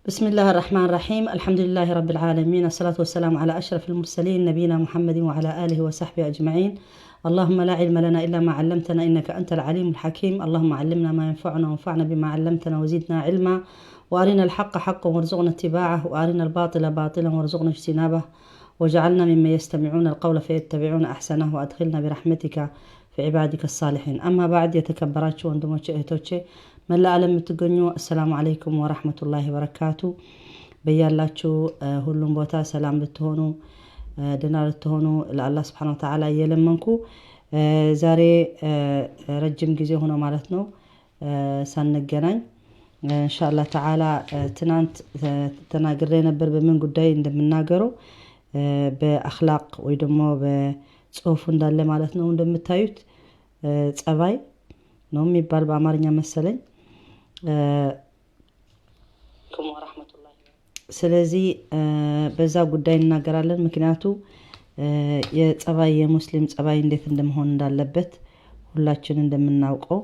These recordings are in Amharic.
بسم الله الرحمن الرحيم، الحمد لله رب العالمين، الصلاة والسلام على أشرف المرسلين، نبينا محمد وعلى آله وصحبه أجمعين. اللهم لا علم لنا إلا ما علمتنا، إنك أنت العليم الحكيم. اللهم علمنا ما ينفعنا، وانفعنا بما علمتنا، وزدنا علما، وأرنا الحق حقا وارزقنا اتباعه، وأرنا الباطل باطلا وارزقنا اجتنابه، وجعلنا ممن يستمعون القول فيتبعون أحسنه، وأدخلنا برحمتك في عبادك الصالحين. أما بعد፣ የተከበራችሁ ወንድሞቼ፣ እህቶቼ፣ መላ ዓለም የምትገኙ፣ السلام عليكم ورحمة الله وبركاته። በያላችሁ ሁሉም ቦታ ሰላም ልትሆኑ፣ ደህና ልትሆኑ ለአላህ سبحانه وتعالى እየለመንኩ፣ ዛሬ ረጅም ጊዜ ሆኖ ማለት ነው ሳንገናኝ፣ إن شاء الله تعالى ትናንት ተናግሬ ነበር በምን ጉዳይ እንደምናገረው፣ በ أخلاق ወይ ደግሞ በጽሁፉ እንዳለ ማለት ነው። እንደምታዩት ጸባይ ነው የሚባል በአማርኛ መሰለኝ። ስለዚህ በዛ ጉዳይ እናገራለን። ምክንያቱ የጸባይ፣ የሙስሊም ጸባይ እንዴት እንደመሆን እንዳለበት ሁላችን እንደምናውቀው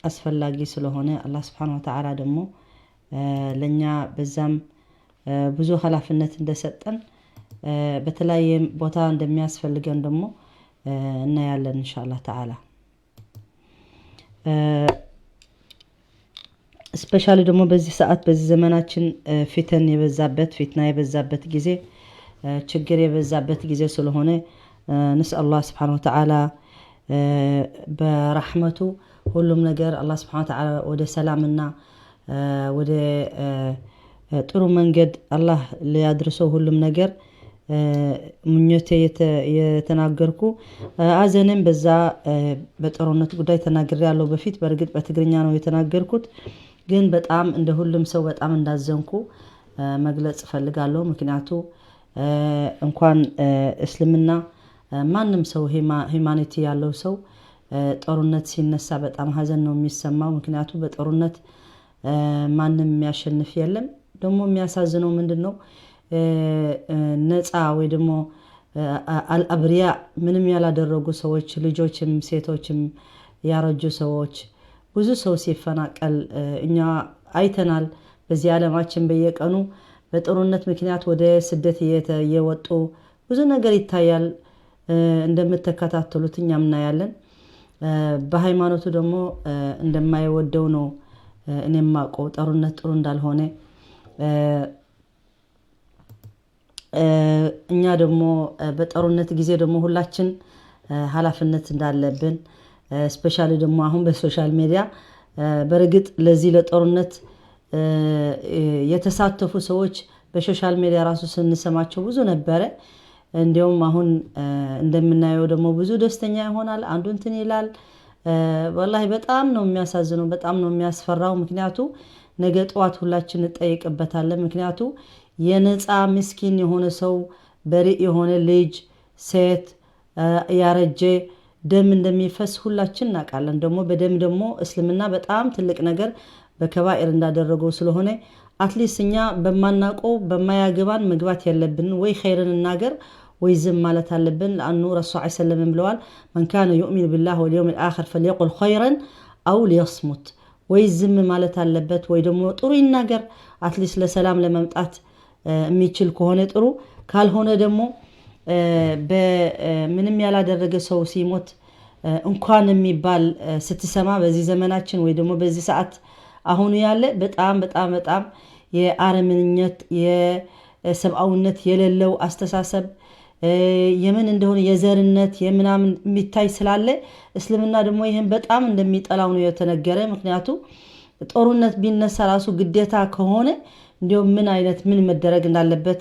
አስፈላጊ ስለሆነ፣ አላህ سبحانه وتعالى ደግሞ ለእኛ በዛም ብዙ ኃላፊነት እንደሰጠን፣ በተለያየ ቦታ እንደሚያስፈልገን ደግሞ እናያለን إن شاء الله تعالى። Specially ደግሞ በዚህ ሰዓት፣ በዚህ ዘመናችን فتن የበዛበት፣ ፊትና የበዛበት ጊዜ፣ ችግር የበዛበት ጊዜ ስለሆነ፣ نسأل الله سبحانه وتعالى በረሕመቱ ሁሉም ነገር አላህ سبحانه وتعالى ወደ ሰላምና ወደ ጥሩ መንገድ አላህ ሊያድርሰው ሁሉም ነገር ምኞቴ የተናገርኩ፣ አዘንም በዛ በጦርነት ጉዳይ ተናግሬ ያለው በፊት። በእርግጥ በትግርኛ ነው የተናገርኩት፣ ግን በጣም እንደ ሁሉም ሰው በጣም እንዳዘንኩ መግለጽ እፈልጋለሁ። ምክንያቱ እንኳን እስልምና ማንም ሰው humanity ያለው ሰው ጦርነት ሲነሳ በጣም ሀዘን ነው የሚሰማው። ምክንያቱ በጦርነት ማንም የሚያሸንፍ የለም። ደግሞ የሚያሳዝነው ምንድን ነው? ነፃ ወይ ደግሞ الأبرياء፣ ምንም ያላደረጉ ሰዎች፣ ልጆችም፣ ሴቶችም፣ ያረጁ ሰዎች፣ ብዙ ሰው ሲፈናቀል እኛ አይተናል። በዚህ ዓለማችን በየቀኑ በጦርነት ምክንያት ወደ ስደት እየወጡ ብዙ ነገር ይታያል። እንደምትከታተሉት እኛም እናያለን። በሃይማኖቱ ደግሞ እንደማይወደው ነው እኔ የማውቀው፣ ጦርነት ጥሩ እንዳልሆነ። እኛ ደግሞ በጦርነት ጊዜ ደግሞ ሁላችን ኃላፊነት እንዳለብን፣ specially ደግሞ አሁን በ social media፣ በእርግጥ ለዚህ ለጦርነት የተሳተፉ ሰዎች በ social media ራሱ ስንሰማቸው ብዙ ነበረ። እንዲሁም አሁን እንደምናየው ደግሞ ብዙ ደስተኛ ይሆናል፣ አንዱ እንትን ይላል። والله በጣም ነው የሚያሳዝነው፣ በጣም ነው የሚያስፈራው። ምክንያቱ ነገ ጠዋት ሁላችን እንጠይቅበታለን። ምክንያቱ የነፃ ምስኪን የሆነ ሰው፣ بريء የሆነ ልጅ፣ ሴት፣ ያረጀ ደም እንደሚፈስ ሁላችን እናውቃለን። ደግሞ በደም ደግሞ እስልምና በጣም ትልቅ ነገር በ كبائر እንዳደረገው ስለሆነ፣ at least እኛ በማናውቀው በማያገባን መግባት የለብን። ወይ ኸይርን እናገር ወይ ዝም ማለት አለብን። لأنه ረሱል ዓ ሰለም ብለዋል፣ من كان يؤمن بالله واليوم الآخر فليقل خيرا أو ليصمت። ወይ ዝም ማለት አለበት ወይ ደግሞ ጥሩ ይናገር። At least ለሰላም ለመምጣት የሚችል ከሆነ ጥሩ፣ ካልሆነ ደግሞ ምንም ያላደረገ ሰው ሲሞት እንኳን የሚባል ስትሰማ በዚህ ዘመናችን ወይ ደግሞ በዚህ ሰዓት አሁኑ ያለ በጣም በጣም በጣም የአረመኔነት፣ የሰብአዊነት የሌለው አስተሳሰብ፣ የምን እንደሆነ የዘርነት የምናምን የሚታይ ስላለ፣ እስልምና ደግሞ ይህን በጣም እንደሚጠላው ነው የተነገረ። ምክንያቱ ጦርነት ቢነሳ ራሱ ግዴታ ከሆነ እንዲሁም ምን አይነት ምን መደረግ እንዳለበት፣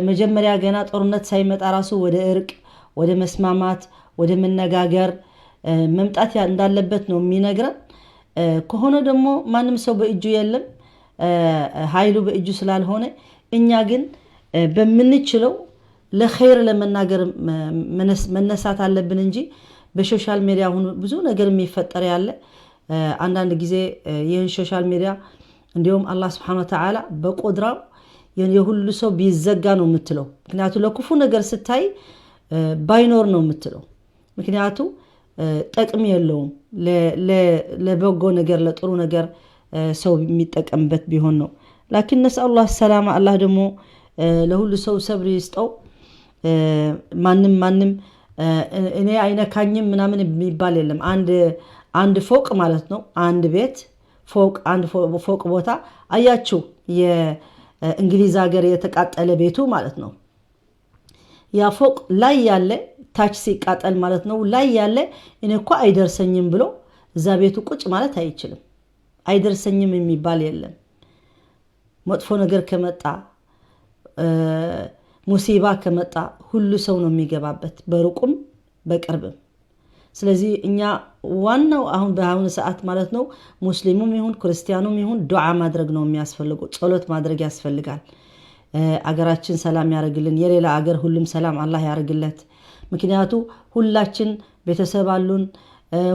መጀመሪያ ገና ጦርነት ሳይመጣ ራሱ ወደ እርቅ፣ ወደ መስማማት፣ ወደ መነጋገር መምጣት እንዳለበት ነው የሚነግረን። ከሆነ ደግሞ ማንም ሰው በእጁ የለም፣ ኃይሉ በእጁ ስላልሆነ፣ እኛ ግን በምንችለው ለኸይር ለመናገር መነሳት አለብን እንጂ በ social media አሁን ብዙ ነገር የሚፈጠር ያለ፣ አንዳንድ ጊዜ ይህን social media እንዲሁም አላህ سبحانه وتعالى በቁድራው የሁሉ ሰው ቢዘጋ ነው የምትለው። ምክንያቱ ለክፉ ነገር ስታይ ባይኖር ነው የምትለው። ምክንያቱ ጠቅም የለውም። ለበጎ ነገር፣ ለጥሩ ነገር ሰው የሚጠቀምበት ቢሆን ነው። لكن نسأل الله السلامة። አላህ ደግሞ ለሁሉ ሰው ሰብር ይስጠው። ማንም ማንም እኔ አይነካኝም ምናምን የሚባል የለም። አንድ ፎቅ ማለት ነው፣ አንድ ቤት ፎቅ፣ አንድ ፎቅ ቦታ አያችሁ፣ የእንግሊዝ ሀገር የተቃጠለ ቤቱ ማለት ነው። ያ ፎቅ ላይ ያለ ታች ሲቃጠል ማለት ነው፣ ላይ ያለ እኔ እኮ አይደርሰኝም ብሎ እዛ ቤቱ ቁጭ ማለት አይችልም። አይደርሰኝም የሚባል የለም። መጥፎ ነገር ከመጣ፣ ሙሲባ ከመጣ ሁሉ ሰው ነው የሚገባበት፣ በሩቁም በቅርብም። ስለዚህ እኛ ዋናው አሁን በአሁኑ ሰዓት ማለት ነው ሙስሊሙም ይሁን ክርስቲያኑም ይሁን ዱዓ ማድረግ ነው የሚያስፈልገው። ጸሎት ማድረግ ያስፈልጋል። አገራችን ሰላም ያደርግልን። የሌላ አገር ሁሉም ሰላም አላህ ያደርግለት። ምክንያቱ ሁላችን ቤተሰብ አሉን።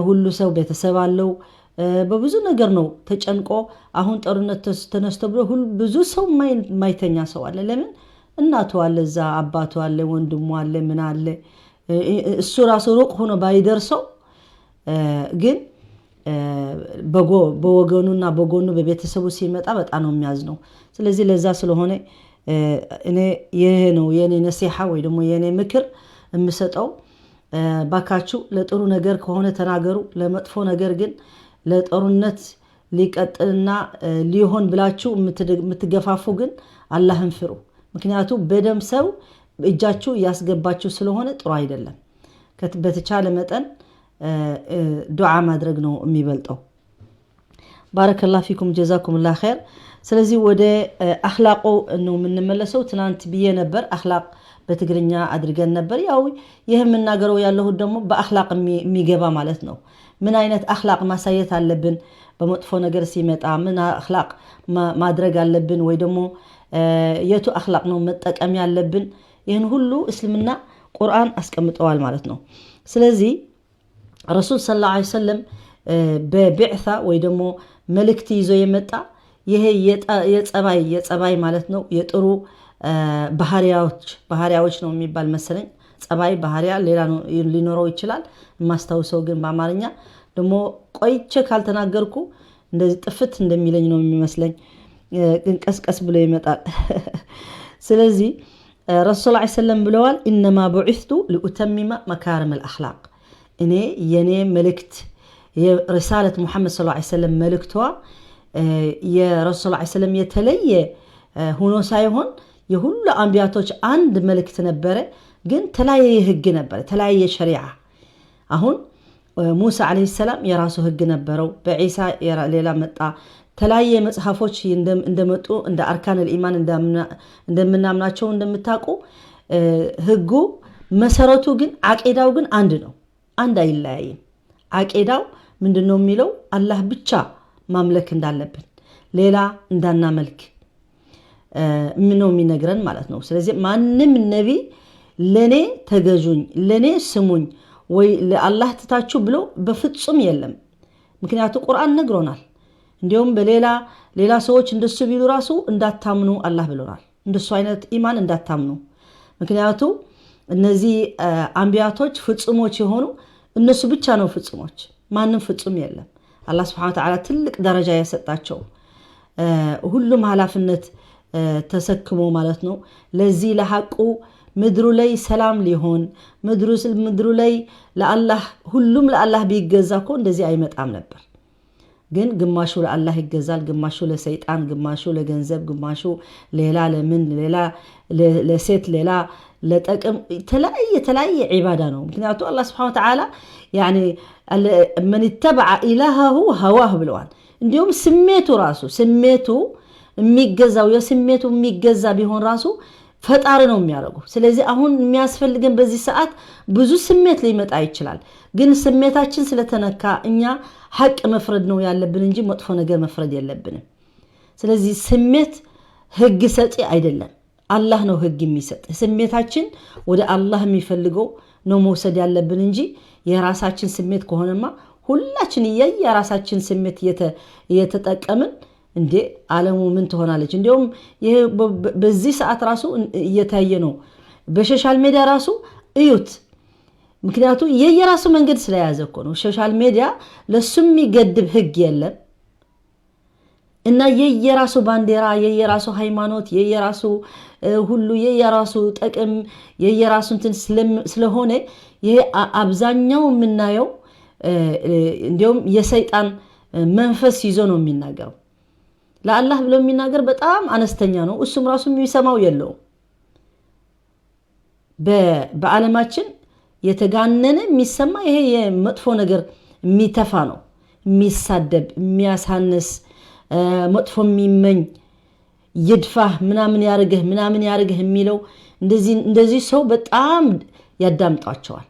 ሁሉ ሰው ቤተሰብ አለው። በብዙ ነገር ነው ተጨንቆ፣ አሁን ጦርነት ተነስቶ ብሎ ብዙ ሰው የማይተኛ ሰው አለ። ለምን? እናቱ አለ እዛ፣ አባቱ አለ፣ ወንድሙ አለ፣ ምን አለ። እሱ ራሱ ሩቅ ሆኖ ባይደርሰው ግን በወገኑና በጎኑ በቤተሰቡ ሲመጣ በጣም ነው የሚያዝነው። ስለዚህ ለዛ ስለሆነ እኔ ይሄ ነው የኔ ነሲሓ ወይ ደግሞ የኔ ምክር የምሰጠው። ባካችሁ ለጥሩ ነገር ከሆነ ተናገሩ፣ ለመጥፎ ነገር ግን ለጦርነት ሊቀጥልና ሊሆን ብላችሁ የምትገፋፉ ግን አላህን ፍሩ። ምክንያቱ በደም ሰው እጃችሁ እያስገባችሁ ስለሆነ ጥሩ አይደለም። በተቻለ መጠን ዱዓ ማድረግ ነው የሚበልጠው። بارك الله فيكم، جزاكم الله خير። ስለዚህ ወደ አኽላቁ ነው የምንመለሰው። ትናንት ብዬ ነበር፣ አኽላቅ በትግርኛ አድርገን ነበር። ያው ይህ የምናገረው ያለሁት ደግሞ በአኽላቅ የሚገባ ማለት ነው። ምን አይነት አኽላቅ ማሳየት አለብን? በመጥፎ ነገር ሲመጣ ምን አኽላቅ ማድረግ አለብን? ወይ ደግሞ የቱ አኽላቅ ነው መጠቀም ያለብን? ይህን ሁሉ እስልምና ቁርአን አስቀምጠዋል ማለት ነው። ስለዚህ ረሱል صلى الله عليه وسلم በቢዕታ ወይ ደግሞ መልእክት ይዞ የመጣ ይሄ የጸባይ ማለት ነው፣ የጥሩ ባህሪያዎች ነው የሚባል መሰለኝ። ጸባይ ባህሪያ ሌላ ሊኖረው ይችላል። የማስታውሰው ግን በአማርኛ ደግሞ ቆይቼ ካልተናገርኩ እንደዚህ ጥፍት እንደሚለኝ ነው የሚመስለኝ። ግን ቀስቀስ ብሎ ይመጣል። ስለዚህ ረሱል ስ ሰለም ብለዋል፣ إنما بعثت لأتمم مكارم الأخلاق። እኔ የኔ መልእክት رسالة ሙሐመድ صلى الله عليه وسلم፣ መልእክቷ የረሱል ስ ሰለም የተለየ ሆኖ ሳይሆን የሁሉ አንቢያቶች አንድ መልእክት ነበረ፣ ግን ተለያየ ህግ ነበረ፣ ተለያየ ሸሪዓ። አሁን ሙሳ عليه السلام የራሱ ህግ ነበረው፣ በዒሳ ሌላ መጣ። ተለያየ መጽሐፎች እንደመጡ እንደ أركان الإيمان እንደምናምናቸው እንደምታውቁ ህጉ መሰረቱ ግን ዓቂዳው ግን አንድ ነው፣ አንድ አይለያይም። ዓቂዳው ምንድን ነው የሚለው? አላህ ብቻ ማምለክ እንዳለብን፣ ሌላ እንዳናመልክ ነው የሚነግረን ማለት ነው። ስለዚህ ማንም ነቢ ለኔ ተገዙኝ፣ ለኔ ስሙኝ ወይ ለአላህ ትታችሁ ብሎ በፍጹም የለም። ምክንያቱ ቁርአን ነግሮናል። እንዲሁም በሌላ ሌላ ሰዎች እንደሱ ቢሉ ራሱ እንዳታምኑ አላህ ብሎናል። እንደሱ አይነት ኢማን እንዳታምኑ። ምክንያቱ እነዚህ አንቢያቶች ፍጹሞች የሆኑ እነሱ ብቻ ነው ፍጹሞች፣ ማንም ፍጹም የለም። አላህ سبحانه وتعالى ትልቅ ደረጃ የሰጣቸው ሁሉም ኃላፊነት ተሰክሞ ማለት ነው። ለዚህ ለሐቁ ምድሩ ላይ ሰላም ሊሆን፣ ምድሩ ላይ ለአላህ ሁሉም ለአላህ ቢገዛ እኮ እንደዚህ አይመጣም ነበር። ግን ግማሹ ለአላህ ይገዛል፣ ግማሹ ለሰይጣን፣ ግማሹ ለገንዘብ፣ ግማሹ ሌላ ለምን፣ ሌላ ለሴት፣ ሌላ ለጠቅም፣ የተለያየ የተለያየ ዒባዳ ነው። ምክንያቱ አላህ سبحانه وتعالى يعني من اتبع إلهه هواه ብለዋል። እንዲሁም ስሜቱ ራሱ ስሜቱ የሚገዛው የስሜቱ የሚገዛ ቢሆን ራሱ ፈጣሪ ነው የሚያደርጉ። ስለዚህ አሁን የሚያስፈልገን በዚህ ሰዓት ብዙ ስሜት ሊመጣ ይችላል። ግን ስሜታችን ስለተነካ እኛ ሐቅ መፍረድ ነው ያለብን እንጂ መጥፎ ነገር መፍረድ የለብንም። ስለዚህ ስሜት ህግ ሰጪ አይደለም፣ አላህ ነው ህግ የሚሰጥ። ስሜታችን ወደ አላህ የሚፈልገው ነው መውሰድ ያለብን እንጂ የራሳችን ስሜት ከሆነማ ሁላችን እያየ የራሳችን ስሜት እየተጠቀምን እንዴ ዓለሙ ምን ትሆናለች? እንዲሁም ይሄ በዚህ ሰዓት ራሱ እየታየ ነው። በ social media ራሱ እዩት። ምክንያቱ የየራሱ መንገድ ስለያዘ እኮ ነው። Social media ለሱ የሚገድብ ህግ የለም። እና የየራሱ ባንዲራ፣ የየራሱ ሃይማኖት፣ የየራሱ ሁሉ፣ የየራሱ ጥቅም፣ የየራሱ እንትን ስለሆነ ይሄ አብዛኛው የምናየው እንዲሁም የሰይጣን መንፈስ ይዞ ነው የሚናገረው። ለአላህ ብሎ የሚናገር በጣም አነስተኛ ነው። እሱም ራሱ የሚሰማው የለውም። በዓለማችን የተጋነነ የሚሰማ ይሄ የመጥፎ ነገር የሚተፋ ነው። የሚሳደብ፣ የሚያሳንስ፣ መጥፎ የሚመኝ፣ ይድፋህ፣ ምናምን ያርግህ፣ ምናምን ያርግህ የሚለው እንደዚህ ሰው በጣም ያዳምጧቸዋል።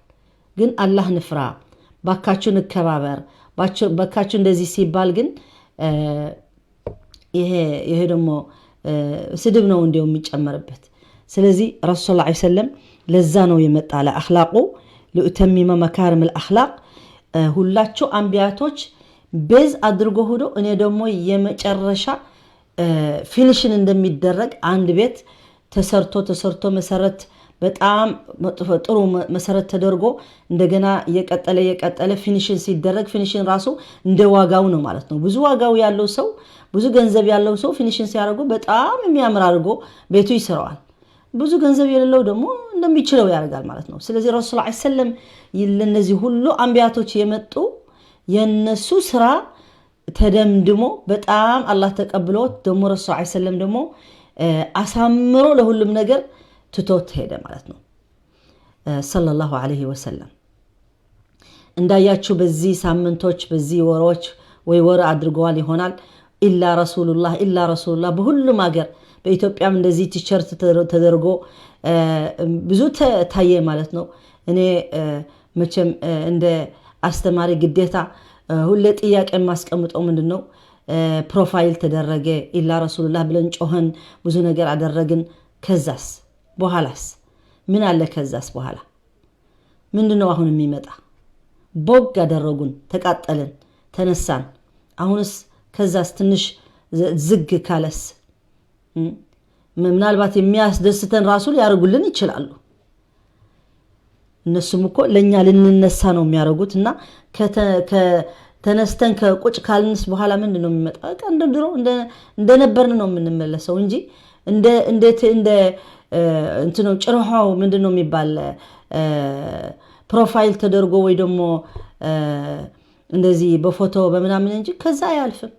ግን አላህ ንፍራ፣ ባካችሁ እንከባበር፣ ባካችሁ እንደዚህ ሲባል ግን ይሄ ደግሞ ስድብ ነው እንዲያው የሚጨመርበት። ስለዚህ ረሱል صلى الله عليه وسلم ለዛ ነው የመጣ ለአኽላቁ لأتمم مكارم الأخلاق። ሁላቸው አንቢያቶች base አድርጎ ሆዶ እኔ ደግሞ የመጨረሻ finishing እንደሚደረግ፣ አንድ ቤት ተሰርቶ ተሰርቶ መሰረት በጣም ጥሩ መሰረት ተደርጎ እንደገና እየቀጠለ እየቀጠለ finishing ሲደረግ finishing ራሱ እንደ ዋጋው ነው ማለት ነው። ብዙ ዋጋው ያለው ሰው፣ ብዙ ገንዘብ ያለው ሰው finishing ሲያደርጉ በጣም የሚያምር አድርጎ ቤቱ ይስረዋል። ብዙ ገንዘብ የሌለው ደግሞ እንደሚችለው ያደርጋል ማለት ነው። ስለዚህ ረሱል عليه السلام ለነዚህ ሁሉ አንቢያቶች የመጡ የነሱ ስራ ተደምድሞ በጣም አላህ ተቀብሎት ደግሞ ረሱል عليه السلام ደግሞ አሳምሮ ለሁሉም ነገር ትቶት ሄደ ማለት ነው። صلى الله عليه وسلم። እንዳያችሁ በዚህ ሳምንቶች፣ በዚህ ወሮች ወይ ወር አድርገዋል ይሆናል፣ إلا رسول الله، إلا رسول الله በሁሉም ሀገር፣ በኢትዮጵያም እንደዚህ ቲሸርት ተደርጎ ብዙ ታየ ማለት ነው። እኔ መቼም እንደ አስተማሪ ግዴታ ሁሌ ጥያቄ የማስቀምጠው ምንድን ነው? Profile ተደረገ፣ إلا رسول الله ብለን ጮኸን ብዙ ነገር አደረግን። ከዛስ በኋላስ ምን አለ? ከዛስ በኋላ ምንድን ነው አሁን የሚመጣ? ቦግ አደረጉን፣ ተቃጠልን፣ ተነሳን። አሁንስ ከዛስ ትንሽ ዝግ ካለስ ምናልባት የሚያስደስተን ራሱ ሊያደርጉልን ይችላሉ። እነሱም እኮ ለእኛ ልንነሳ ነው የሚያደርጉት። እና ተነስተን ከቁጭ ካልንስ በኋላ ምንድን ነው የሚመጣ? በቃ እንደ ድሮ እንደነበርን ነው የምንመለሰው እንጂ እንዴት እንደ እንትኑ ጭርሖው ምንድን ነው የሚባል profile ተደርጎ ወይ ደግሞ እንደዚህ በፎቶ በምናምን እንጂ ከዛ አያልፍም።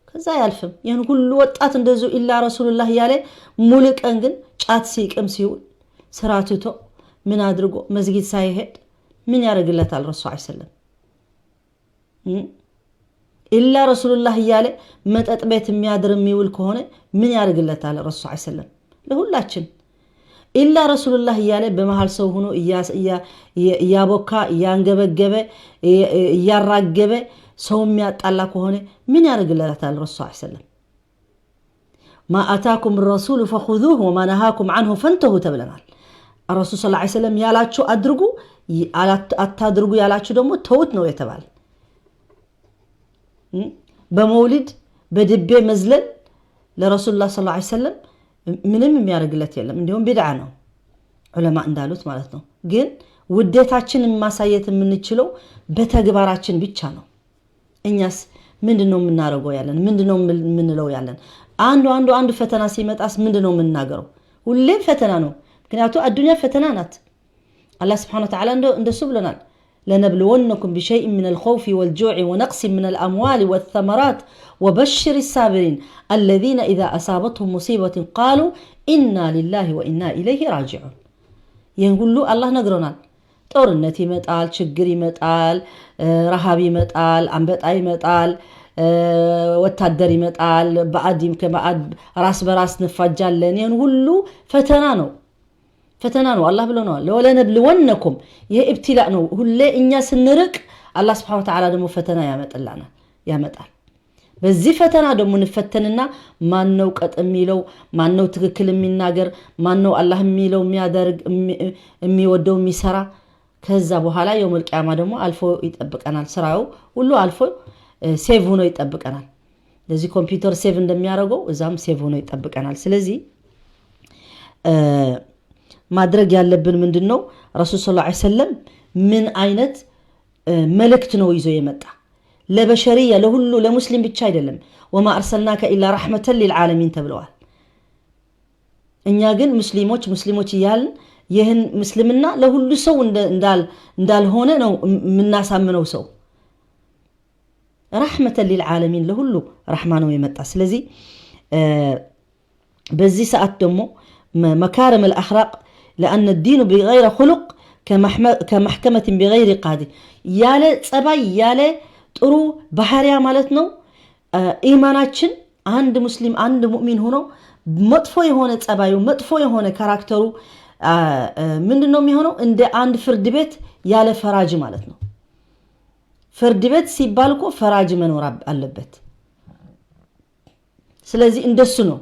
ከዛ አያልፍም። ይህን ሁሉ ወጣት እንደዚሁ إلا رسول الله እያለ ሙሉ ቀን ግን ጫት ሲቅም ሲውል፣ ስራ ትቶ ምን አድርጎ መስጊድ ሳይሄድ ምን ያደርግለታል? ረሱል عليه السلام إلا رسول الله እያለ መጠጥ ቤት የሚያድር የሚውል ከሆነ ምን ያደርግለታል? ረሱል عليه السلام ለሁላችን إلا رسول الله እያለ በመሃል ሰው ሆኖ እያቦካ፣ እያንገበገበ፣ እያራገበ ሰው የሚያጣላ ከሆነ ምን ያደርግለታል? ረሱል عليه السلام ما آتاكم الرسول فخذوه وما نهاكم عنه فانتهوا ተብለናል። ረሱል صلى الله عليه وسلم ያላችሁ አድርጉ፣ አታድርጉ ያላችሁ ደግሞ ተውት ነው የተባለ። በመውሊድ በድቤ መዝለል ለረሱሉላህ صلى الله عليه وسلم ምንም የሚያደርግለት የለም። እንዲሁም ቢድዓ ነው ዑለማ እንዳሉት ማለት ነው። ግን ውዴታችንን ማሳየት የምንችለው በተግባራችን ብቻ ነው። እኛስ ምንድን ነው የምናደርገው ያለን? ምንድን ነው የምንለው ያለን? አንዱ አንዱ አንዱ ፈተና ሲመጣስ ምንድን ነው የምናገረው? ሁሌም ፈተና ነው። ምክንያቱ አዱንያ ፈተና ናት። አላህ سبحانه وتعالى እንደሱ ብሎናል። لنبلونكم بشيء من الخوف والجوع ونقص من الأموال والثمرات وبشر الصابرين الذين إذا أصابتهم مصيبة قالوا إنا لله وإنا إليه راجعون። ይህን ሁሉ አላህ ነግሮናል። ጦርነት ይመጣል፣ ችግር ይመጣል፣ ረሃብ ይመጣል፣ አንበጣ ይመጣል፣ ወታደር ይመጣል፣ ባዕድ ከባዕድ ራስ በራስ እንፋጃለን። ይህን ሁሉ ፈተና ነው፣ ፈተና ነው። አላህ ብሎነዋል። ولنبلونكم ይሄ ابتلاء ነው። ሁሌ እኛ ስንርቅ አላህ سبحانه وتعالى ደግሞ ፈተና ያመጥላናል ያመጣል። በዚህ ፈተና ደግሞ እንፈተንና ማነው ቀጥ የሚለው፣ ማነው ትክክል የሚናገር፣ ማነው አላህ የሚለው የሚያደርግ፣ የሚወደው የሚሰራ። ከዛ በኋላ يوم القيامة ደግሞ አልፎ ይጠብቀናል። ስራው ሁሉ አልፎ save ሆኖ ይጠብቀናል። ለዚህ ኮምፒውተር save እንደሚያደርገው እዛም save ሆኖ ይጠብቀናል። ስለዚህ ማድረግ ያለብን ምንድን ነው? ረሱል صلى الله عليه وسلم ምን አይነት መልእክት ነው ይዞ የመጣ? ለ بشرية ለሁሉ ለሙስሊም ብቻ አይደለም። وما أرسلناك إلا رحمة للعالمين ተብለዋል። እኛ ግን ሙስሊሞች ሙስሊሞች እያልን ይህን ምስልምና ለሁሉ ሰው እንዳልሆነ ነው የምናሳምነው። ሰው رحمة للعالمين ለሁሉ رحمة ነው የመጣ። ስለዚህ በዚህ ሰዓት ደግሞ مكارم الأخلاق لأن الدين بغير خلق كمحكمة بغير قاضي፣ ያለ ጸባይ ያለ ጥሩ ባህሪያ ማለት ነው። ኢማናችን አንድ ሙስሊም አንድ ሙእሚን ሆኖ መጥፎ የሆነ ጸባዩ፣ መጥፎ የሆነ character ኡ ምንድን ነው የሚሆነው? እንደ አንድ ፍርድ ቤት ያለ ፈራጅ ማለት ነው። ፍርድ ቤት ሲባል እኮ ፈራጅ መኖር አለበት። ስለዚህ እንደሱ ነው።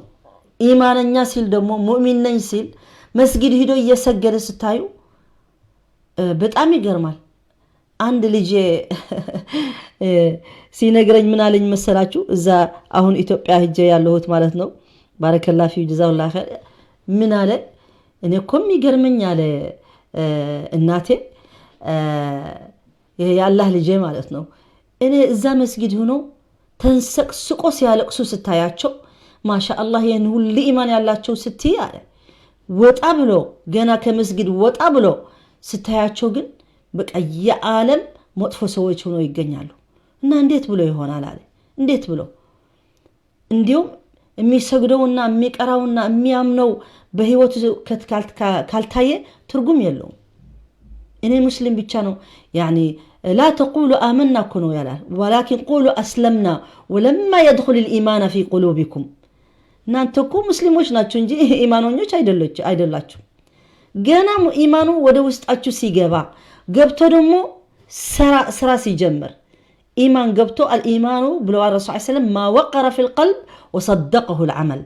ኢማነኛ ሲል ደግሞ ሙእሚን ነኝ ሲል መስጊድ ሂዶ እየሰገደ ስታዩ በጣም ይገርማል። አንድ ልጄ ሲነግረኝ ምን አለኝ መሰላችሁ? እዛ አሁን ኢትዮጵያ ሂጄ ያለሁት ማለት ነው። بارك الله فيه جزاه الله خير። ምን አለ? እኔ እኮ የሚገርመኝ አለ እናቴ፣ ይሄ የአላህ ልጄ ማለት ነው። እኔ እዛ መስጊድ ሆኖ ተንሰቅስቆ ሲያለቅሱ ስታያቸው ما شاء الله ይህን ሁሉ ኢማን ያላቸው ስትይ አለ፣ ወጣ ብሎ ገና ከመስጊድ ወጣ ብሎ ስታያቸው ግን በቃ የዓለም መጥፎ ሰዎች ሆነው ይገኛሉ። እና እንዴት ብሎ ይሆናል አለ። እንዴት ብሎ እንዲሁም የሚሰግደውና የሚቀራውና የሚያምነው በህይወቱ ካልታየ ትርጉም የለውም። እኔ ሙስሊም ብቻ ነው يعني لا تقولوا آمنا እኮ ነው ያላል። ولكن قولوا أسلمنا ولما يدخل الإيمان في قلوبكم። እናንተ እኮ ሙስሊሞች ናችሁ እንጂ ኢማኖኞች አይደላችሁ። ገና ኢማኑ ወደ ውስጣችሁ ሲገባ ገብቶ ደግሞ ስራ ሲጀምር ኢማን ገብቶ الإيمان ብለዋል ረሱል ሰለም ما وقر في القلب وصدقه العمل፣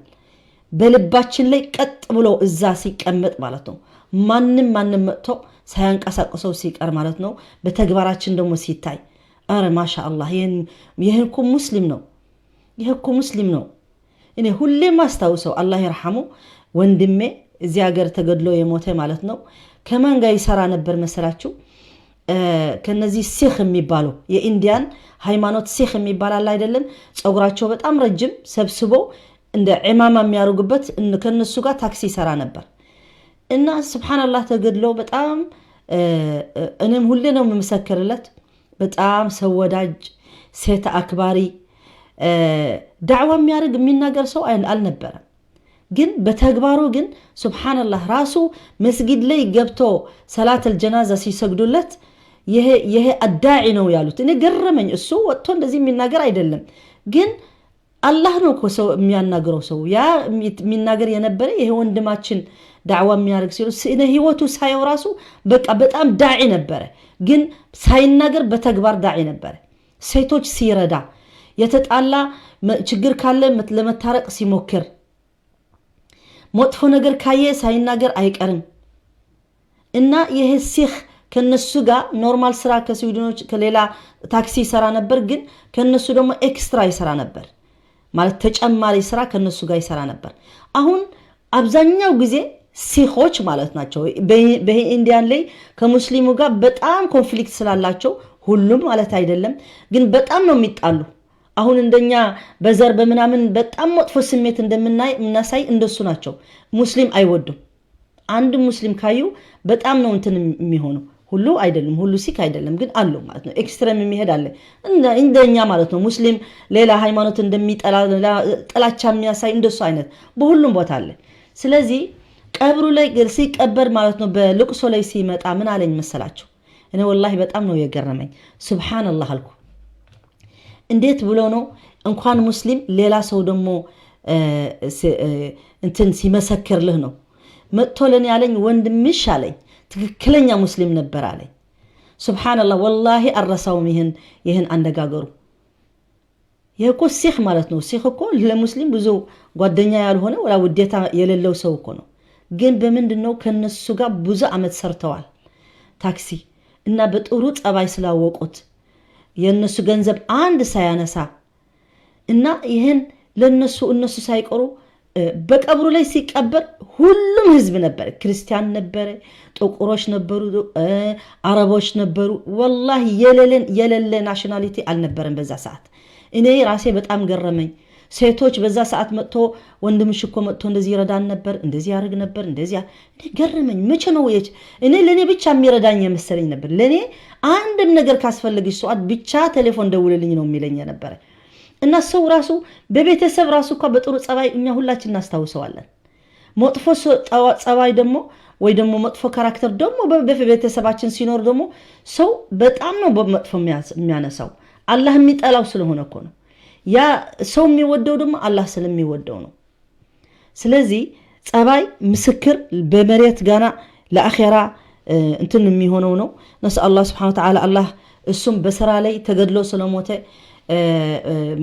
በልባችን ላይ ቀጥ ብሎ እዛ ሲቀመጥ ማለት ነው። ማንም ማንም መጥቶ ሳያንቀሳቅሰው ሲቀር ማለት ነው። በተግባራችን ደግሞ ሲታይ አረ ما شاء الله ይህ እኮ ሙስሊም ነው፣ ይህ እኮ ሙስሊም ነው። እኔ ሁሌም አስታውሰው الله يرحمه ወንድሜ እዚህ ሀገር ተገድሎ የሞተ ማለት ነው። ከማን ጋር ይሰራ ነበር መሰላችሁ? ከነዚህ ሲክ የሚባሉ የ Indian ሃይማኖት ሲክ የሚባል አለ አይደለም? ፀጉራቸው በጣም ረጅም ሰብስቦ እንደ عمامة የሚያደርጉበት ከነሱ ጋር ታክሲ ይሰራ ነበር። እና سبحان الله ተገድሎ በጣም እኔም ሁሌ ነው የምመሰክርለት። በጣም ሰው ወዳጅ፣ ሴት አክባሪ፣ ዳዕዋ የሚያደርግ የሚናገር ሰው አልነበረም። ግን በተግባሩ ግን سبحان الله ራሱ መስጊድ ላይ ገብቶ صلاة الجنازة ሲሰግዱለት ይሄ አዳዒ ነው ያሉት። እኔ ገረመኝ። እሱ ወጥቶ እንደዚህ የሚናገር አይደለም፣ ግን አላህ ነው እኮ ሰው የሚያናግረው ሰው ያ የሚናገር የነበረ ይሄ ወንድማችን ዳዕዋ የሚያደርግ ሲሉ እኔ ህይወቱ ሳየው ራሱ በቃ በጣም ዳዒ ነበረ። ግን ሳይናገር በተግባር ዳዒ ነበረ። ሴቶች ሲረዳ፣ የተጣላ ችግር ካለ ለመታረቅ ሲሞክር፣ መጥፎ ነገር ካየ ሳይናገር አይቀርም። እና ይሄ ሲህ ከነሱ ጋር normal ስራ ከስዊድኖች ከሌላ ታክሲ ይሰራ ነበር። ግን ከነሱ ደግሞ extra ይሰራ ነበር ማለት ተጨማሪ ስራ ከነሱ ጋር ይሰራ ነበር። አሁን አብዛኛው ጊዜ ሲኾች ማለት ናቸው በ Indian ላይ ከሙስሊሙ ጋር በጣም conflict ስላላቸው፣ ሁሉም ማለት አይደለም፣ ግን በጣም ነው የሚጣሉ። አሁን እንደኛ በዘር በምናምን በጣም መጥፎ ስሜት እንደምናይ የምናሳይ እንደሱ ናቸው። ሙስሊም አይወዱም። አንድ ሙስሊም ካዩ በጣም ነው እንትን የሚሆነው። ሁሉ አይደለም፣ ሁሉ ሲክ አይደለም፣ ግን አሉ ማለት ነው። Extreme የሚሄድ አለ እንደኛ ማለት ነው። ሙስሊም ሌላ ሃይማኖት እንደሚጠላ ጥላቻ የሚያሳይ እንደሱ አይነት በሁሉም ቦታ አለ። ስለዚህ ቀብሩ ላይ ሲቀበር ማለት ነው በልቅሶ ላይ ሲመጣ ምን አለኝ መሰላችሁ? እኔ والله በጣም ነው የገረመኝ። سبحان الله አልኩ። እንዴት ብሎ ነው እንኳን ሙስሊም ሌላ ሰው ደግሞ እንትን ሲመሰክርልህ ነው መጥቶ ለኔ ያለኝ ወንድምሽ አለኝ ትክክለኛ ሙስሊም ነበር አለኝ። سبحان الله والله አልረሳውም ይህን አነጋገሩ። ይህ እኮ ሲክ ማለት ነው። ሲክ እኮ ለሙስሊም ብዙ ጓደኛ ያልሆነ ወላ ውዴታ የሌለው ሰው እኮ ነው። ግን በምንድን ነው ከነሱ ጋር ብዙ አመት ሰርተዋል ታክሲ እና በጥሩ ጸባይ ስላወቁት የእነሱ ገንዘብ አንድ ሳያነሳ እና ይህን ለነሱ እነሱ ሳይቀሩ በቀብሩ ላይ ሲቀበር ሁሉም ህዝብ ነበር። ክርስቲያን ነበረ፣ ጥቁሮች ነበሩ፣ አረቦች ነበሩ። ወላሂ የሌለ nationality አልነበረም በዛ ሰዓት። እኔ ራሴ በጣም ገረመኝ። ሴቶች በዛ ሰዓት መጥቶ ወንድምሽ እኮ መጥቶ እንደዚህ ይረዳን ነበር፣ እንደዚህ ያደርግ ነበር፣ እንደዚህ እኔ ገረመኝ። መቼ ነው እኔ ለእኔ ብቻ የሚረዳኝ የመሰለኝ ነበር። ለእኔ አንድም ነገር ካስፈለግሽ ሰዓት ብቻ ቴሌፎን ደውልልኝ ነው የሚለኝ ነበረ። እና ሰው ራሱ በቤተሰብ ራሱ እኳ በጥሩ ጸባይ እኛ ሁላችን እናስታውሰዋለን። መጥፎ ጸባይ ደግሞ ወይ ደግሞ መጥፎ character ደግሞ በቤተሰባችን ሲኖር ደግሞ ሰው በጣም ነው መጥፎ የሚያነሳው። አላህ የሚጠላው ስለሆነ እኮ ነው። ያ ሰው የሚወደው ደግሞ አላህ ስለሚወደው ነው። ስለዚህ ጸባይ ምስክር በመሬት ጋና ለአኼራ እንትን የሚሆነው ነው። نسأل الله سبحانه وتعالى አላህ እሱም በስራ ላይ ተገድሎ ስለሞተ፣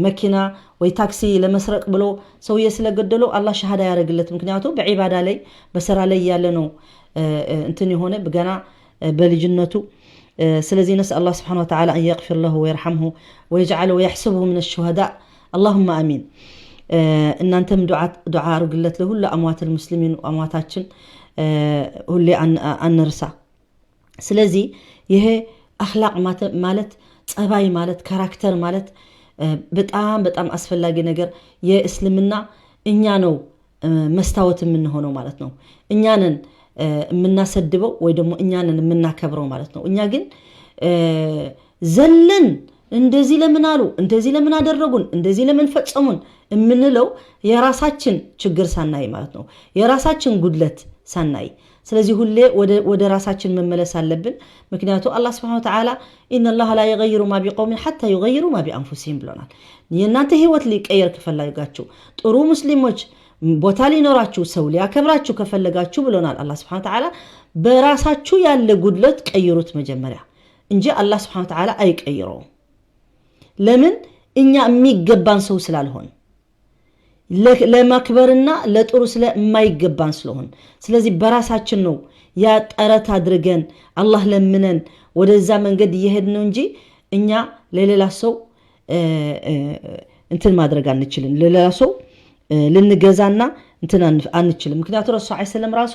መኪና ወይ ታክሲ ለመስረቅ ብሎ ሰውዬ ስለገደለው አላህ ሸሃዳ ያደረግለት። ምክንያቱ በዒባዳ ላይ በስራ ላይ ያለ ነው እንትን የሆነ ገና በልጅነቱ። ስለዚህ نسأل الله سبحانه وتعالى أن يغفر له ويرحمه ويجعله ويحسبه من الشهداء، اللهم آمين። እናንተም ዱዓ አድርጉለት ለሁሉ أموات المسلمين። አምዋታችን ሁሌ አንርሳ። ስለዚህ ይሄ አኽላቅ ማለት፣ ጸባይ ማለት፣ character ማለት በጣም በጣም አስፈላጊ ነገር፣ የእስልምና እኛ ነው መስታወት የምንሆነው ማለት ነው። እኛንን የምናሰድበው ወይ ደግሞ እኛንን የምናከብረው ማለት ነው። እኛ ግን ዘለን እንደዚህ ለምን አሉ፣ እንደዚህ ለምን አደረጉን፣ እንደዚህ ለምን ፈጸሙን የምንለው የራሳችን ችግር ሳናይ ማለት ነው። የራሳችን ጉድለት ሳናይ። ስለዚህ ሁሌ ወደ ራሳችን መመለስ አለብን። ምክንያቱ አላህ سبحانه وتعالى إن الله لا يغير ما بقوم حتى يغيروا ما بأنفسهم ብሎናል። የእናንተ ህይወት ሊቀየር ከፈለጋችሁ፣ ጥሩ ሙስሊሞች ቦታ ሊኖራችሁ፣ ሰው ሊያከብራችሁ ከፈለጋችሁ ብሎናል አላህ سبحانه وتعالى፣ በራሳችሁ ያለ ጉድለት ቀይሩት መጀመሪያ እንጂ አላህ سبحانه وتعالى አይቀይረውም። ለምን? እኛ የሚገባን ሰው ስላልሆን፣ ለማክበርና ለጥሩ ስለማይገባን ስለሆን። ስለዚህ በራሳችን ነው ያ ጥረት አድርገን አላህ ለምነን ወደዛ መንገድ እየሄድን ነው እንጂ እኛ ለሌላ ሰው እንትን ማድረግ አንችልም። ለሌላ ሰው ልንገዛና እንትን አንችልም። ምክንያቱ ረሱ ዐለይሂ ሰላም ራሱ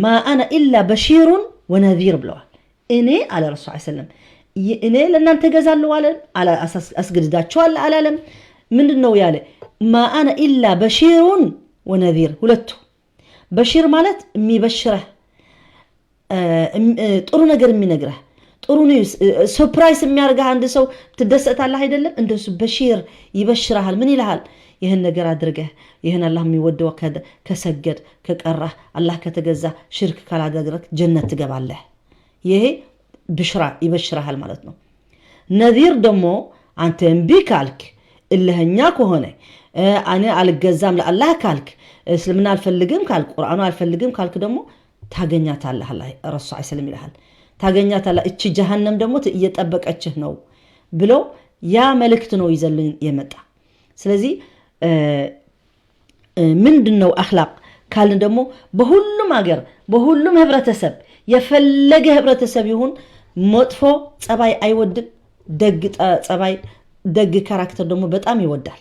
ما أنا إلا بشير ونذير ብለዋል። እኔ አለ ረሱ ዐለይሂ ሰላም፣ እኔ ለእናንተ እገዛለሁ አለ አስገድዳችኋል አላለም። ምንድን ነው ያለ? ما أنا إلا بشير ونذير። ሁለቱ بشير ማለት የሚበሽረህ፣ ጥሩ ነገር የሚነግረህ፣ ጥሩ news surprise የሚያደርግህ፣ አንድ ሰው ትደሰታለህ አይደለም? እንደሱ بشير ይበሽረሃል። ምን ይልሃል? ይህን ነገር አድርገህ፣ ይህን አላህ የሚወደው ከሰገድ፣ ከቀራህ፣ አላህ ከተገዛ፣ ሽርክ ካላደረግ ጀነት ትገባለህ። ይሄ بشرى ይበሽረሃል ማለት ነው። نذير ደግሞ አንተ እምቢ ካልክ፣ እልህኛ ከሆነ፣ እኔ አልገዛም ለአላህ ካልክ፣ እስልምና አልፈልግም ካልክ፣ ቁርአኑ አልፈልግም ካልክ ደግሞ ታገኛታለህ። ረሱ ሰለም ይልሃል፣ ታገኛታለህ። እቺ ጀሃነም ደግሞ እየጠበቀችህ ነው ብሎ ያ መልእክት ነው ይዘልን የመጣ። ስለዚህ ምንድን ነው አኽላቅ ካልን ደግሞ በሁሉም ሀገር፣ በሁሉም ህብረተሰብ፣ የፈለገ ህብረተሰብ ይሁን መጥፎ ጸባይ አይወድም። ደግ ጸባይ፣ ደግ character ደግሞ በጣም ይወዳል።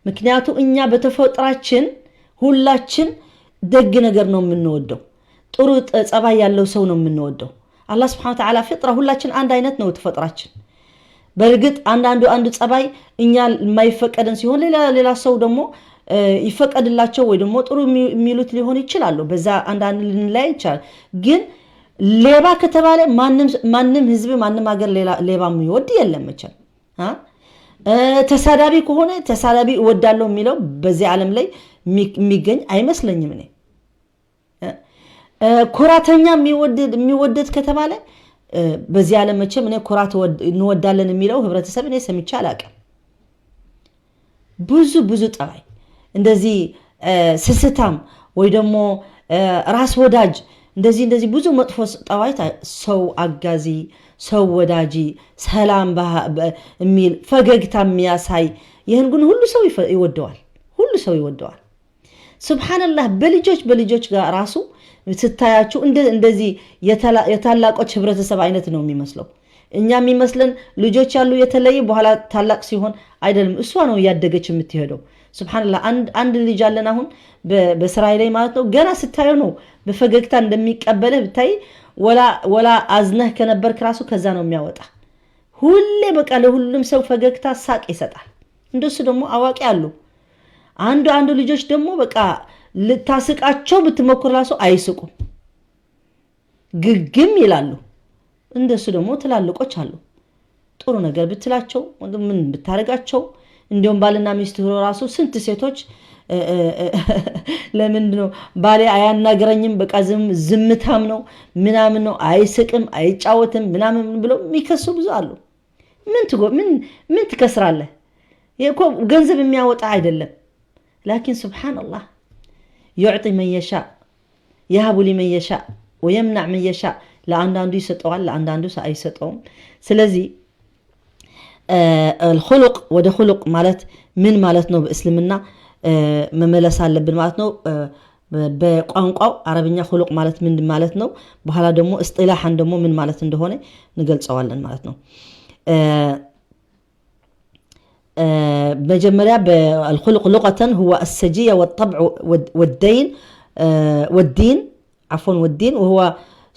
ምክንያቱ እኛ በተፈጥሯችን ሁላችን ደግ ነገር ነው የምንወደው። ጥሩ ጸባይ ያለው ሰው ነው የምንወደው። አላህ سبحانه وتعالى فطرة ሁላችን አንድ አይነት ነው ተፈጥሯችን። በእርግጥ አንዳንዱ አንዱ ጸባይ እኛ የማይፈቀድን ሲሆን ሌላ ሌላ ሰው ደግሞ ይፈቀድላቸው ወይ ደግሞ ጥሩ የሚሉት ሊሆን ይችላሉ። በዛ አንዳንድ ልንለያይ ይችላል። ግን ሌባ ከተባለ ማንም ህዝብ፣ ማንም ሀገር ሌባ የሚወድ የለም መቼም። ተሳዳቢ ከሆነ ተሳዳቢ እወዳለሁ የሚለው በዚህ ዓለም ላይ የሚገኝ አይመስለኝም እኔ። ኩራተኛ የሚወደድ ከተባለ በዚህ ዓለም መቼም እኔ ኩራት እንወዳለን የሚለው ህብረተሰብ እኔ ሰምቼ አላውቅም። ብዙ ብዙ ጠባይ እንደዚህ ስስታም ወይ ደግሞ ራስ ወዳጅ እንደዚህ እንደዚህ ብዙ መጥፎ ጠባይ፣ ሰው አጋዚ፣ ሰው ወዳጂ፣ ሰላም የሚል፣ ፈገግታ የሚያሳይ፣ ይህን ግን ሁሉ ሰው ይወደዋል። ሁሉ ሰው ይወደዋል። سبحان الله፣ በልጆች በልጆች ጋር ራሱ ስታያችሁ እንደዚህ የታላቆች ህብረተሰብ አይነት ነው የሚመስለው። እኛ የሚመስለን ልጆች ያሉ የተለየ በኋላ ታላቅ ሲሆን አይደለም። እሷ ነው እያደገች የምትሄደው። سبحان الله አንድ ልጅ አለን አሁን በስራዬ ላይ ማለት ነው። ገና ስታየው ነው በፈገግታ እንደሚቀበልህ ብታይ፣ ወላ አዝነህ ከነበርክ ራሱ ከዛ ነው የሚያወጣ። ሁሌ በቃ ለሁሉም ሰው ፈገግታ ሳቅ ይሰጣል። እንደሱ ደግሞ አዋቂ አሉ። አንዱ ልጆች ደግሞ በቃ ልታስቃቸው ብትሞክር ራሱ አይስቁም፣ ግግም ይላሉ። እንደሱ ደግሞ ትላልቆች አሉ። ጥሩ ነገር ብትላቸው፣ ምን ብታደርጋቸው፣ እንዲሁም ባልና ሚስት ሆኖ ራሱ ስንት ሴቶች ለምንድን ነው ባሌ አያናግረኝም፣ በቃ ዝምታም ነው ምናምን ነው፣ አይስቅም፣ አይጫወትም ምናምን ብለው የሚከሱ ብዙ አሉ። ምን ትከስራለህ? እኮ ገንዘብ የሚያወጣ አይደለም። لكن سبحان الله يعطي من يشاء، يهب لمن يشاء ويمنع من يشاء። ለአንዳንዱ ይሰጠዋል፣ ለአንዳንዱ አይሰጠውም። ስለዚህ خلق ወደ خلق ማለት ምን ማለት ነው? በእስልምና መመለስ አለብን ማለት ነው። በቋንቋው አረብኛ خلق ማለት ምን ማለት ነው? በኋላ ደግሞ اصطلاحا ደግሞ ምን ማለት እንደሆነ እንገልጸዋለን ማለት ነው። መጀመሪያ الخلق لغة هو السجية والطبع والدين والدين عفوا والدين، وهو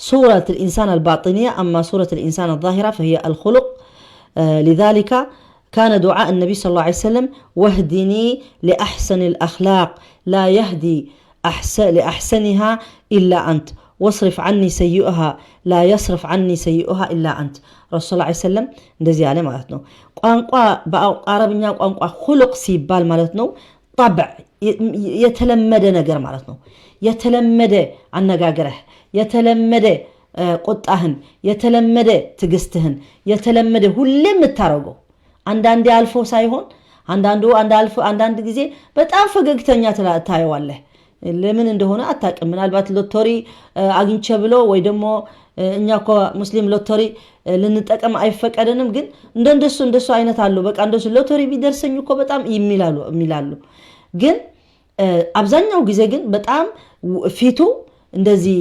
صورة الإنسان الباطنية. أما صورة الإنسان الظاهرة فهي الخلق. لذلك كان دعاء النبي صلى الله عليه وسلم واهدني لأحسن الأخلاق لا يهدي لأحسنها إلا أنت واصرف عني سيئها لا يصرف عني سيئها إلا أنت። ረሱል صلى الله عليه وسلم እንደዚህ ያለ ማለት ነው። ቋንቋ በአረብኛ ቋንቋ خلق ሲባል ማለት ነው طبع የተለመደ ነገር ማለት ነው። የተለመደ አነጋገርህ፣ የተለመደ ቁጣህን፣ የተለመደ ትዕግስትህን፣ የተለመደ ሁሌ የምታደርገው፣ አንዳንዴ አልፎ ሳይሆን፣ አንዳንዱ አንዳንድ ጊዜ በጣም ፈገግተኛ ታየዋለህ። ለምን እንደሆነ አታውቅም። ምናልባት ሎተሪ አግኝቼ ብሎ ወይ ደግሞ እኛ እኮ ሙስሊም ሎተሪ ልንጠቀም አይፈቀድንም፣ ግን እንደ እንደሱ አይነት አሉ። በቃ እንደሱ ሎተሪ ቢደርሰኝ እኮ በጣም የሚላሉ። ግን አብዛኛው ጊዜ ግን በጣም ፊቱ እንደዚህ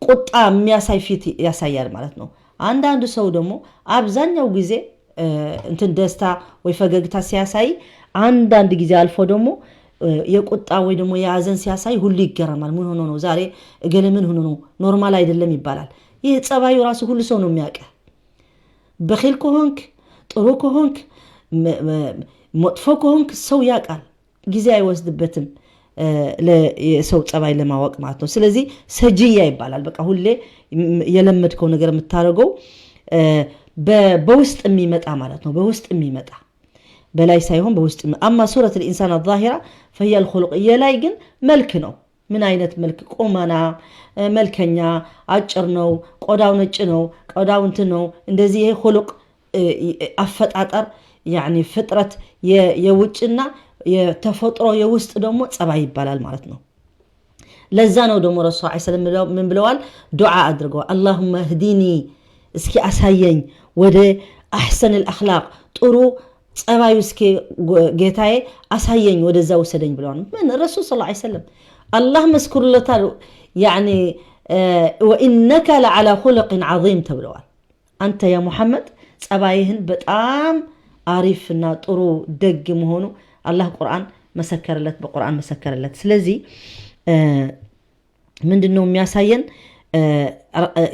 ቁጣ የሚያሳይ ፊት ያሳያል ማለት ነው። አንዳንዱ ሰው ደግሞ አብዛኛው ጊዜ እንትን ደስታ ወይ ፈገግታ ሲያሳይ፣ አንዳንድ ጊዜ አልፎ ደግሞ የቁጣ ወይ ደግሞ የሀዘን ሲያሳይ ሁሉ ይገረማል። ምን ሆኖ ነው ዛሬ እገሌ፣ ምን ሆኖ ነው፣ normal አይደለም ይባላል። ይህ ጸባዩ ራሱ ሁሉ ሰው ነው የሚያውቅህ። بخيل ከሆንክ፣ ጥሩ ከሆንክ፣ መጥፎ ከሆንክ ሰው ያውቃል። ጊዜ አይወስድበትም የሰው ጸባይ ለማወቅ ማለት ነው። ስለዚህ سجية ይባላል። በቃ ሁሌ የለመድከው ነገር የምታደርገው በውስጥ የሚመጣ ማለት ነው። በውስጥ የሚመጣ፣ በላይ ሳይሆን በውስጥ። أما صورة الإنسان الظاهرة فهي الخلق። የላይ ግን መልክ ነው። ምን አይነት መልክ፣ ቁመና፣ መልከኛ፣ አጭር ነው፣ ቆዳው ነጭ ነው፣ ቆዳው እንትን ነው፣ እንደዚህ ይሄ خلق አፈጣጠር يعني ፍጥረት የውጭና የተፈጥሮ፣ የውስጥ ደግሞ ጸባይ ይባላል ማለት ነው። ለዛ ነው ደግሞ ረሱል ሰለም ምን ብለዋል? ዱዓ አድርገዋል። اللهم اهدني እስኪ አሳየኝ ወደ أحسن الأخلاق፣ ጥሩ ጸባዩ እስኪ ጌታዬ አሳየኝ፣ ወደዛ ውሰደኝ ብለዋል። ምን ረሱል صلى الله عليه وسلم አላህ መስክሩለታል። يعني وإنك لعلى خلق عظيم ተብለዋል። አንተ يا ሙሐመድ ጸባይህን በጣም አሪፍና ጥሩ ደግ መሆኑ አላህ ቁርአን መሰከረለት፣ በቁርአን መሰከረለት። ስለዚህ ምንድን ነው የሚያሳየን?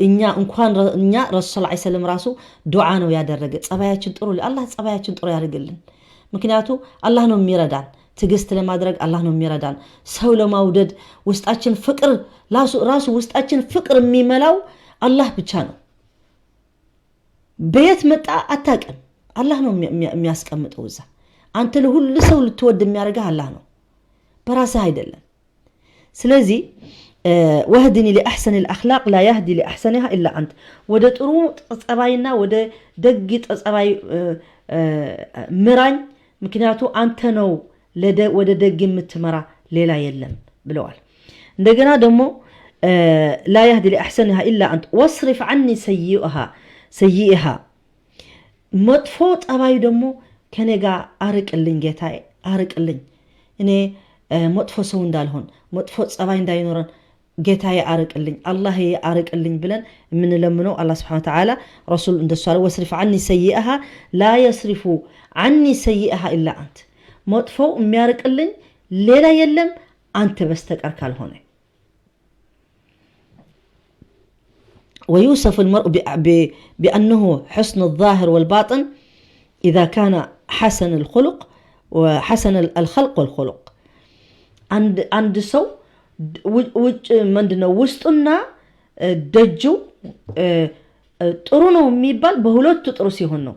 እኛ እንኳን እኛ ረሱል صلى الله عليه وسلم ራሱ ዱዓ ነው ያደረገ። ጸባያችን ጥሩ፣ አላህ ጸባያችን ጥሩ ያደርግልን። ምክንያቱ አላህ ነው የሚረዳን ትዕግስት ለማድረግ፣ አላህ ነው የሚረዳን ሰው ለማውደድ። ውስጣችን ፍቅር ራሱ ውስጣችን ፍቅር የሚመላው አላህ ብቻ ነው። በየት መጣ አታውቅም። አላህ ነው የሚያስቀምጠው እዛ። አንተ ለሁሉ ሰው ልትወድ የሚያደርግህ አላህ ነው፣ በራስህ አይደለም። ስለዚህ واهدني لأحسن الأخلاق لا يهدي لأحسنها إلا أنت፣ ወደ ጥሩ ጸባይና ወደ ደግ ጸባይ ምራኝ፣ ምክንያቱ አንተ ነው ወደ ደግ የምትመራ፣ ሌላ የለም ብለዋል። እንደገና ደግሞ لا يهدي لأحسنها إلا أنت واصرف عني سيئها፣ መጥፎ ጠባዩ ደግሞ ከኔ ጋር አርቅልኝ ጌታዬ፣ አርቅልኝ። እኔ መጥፎ ሰው እንዳልሆን፣ መጥፎ ጸባይ እንዳይኖረን ጌታዬ አርቅልኝ፣ አላህ አርቅልኝ ብለን የምንለምነው አላህ سبحانه وتعالى። ረሱል እንደሱ አለ፣ واصرف عني سيئها لا يصرف عني سيئها إلا أنت። መጥፎው የሚያርቅልኝ ሌላ የለም አንተ በስተቀር ካልሆነ። ويوصف المرء بأنه حسن الظاهر والباطن إذا كان حسن الخلق وحسن الخلق والخلق። አንድ ሰው ውጭ ምንድነው ውስጡና ደጁ ጥሩ ነው የሚባል በሁለቱ ጥሩ ሲሆን ነው፣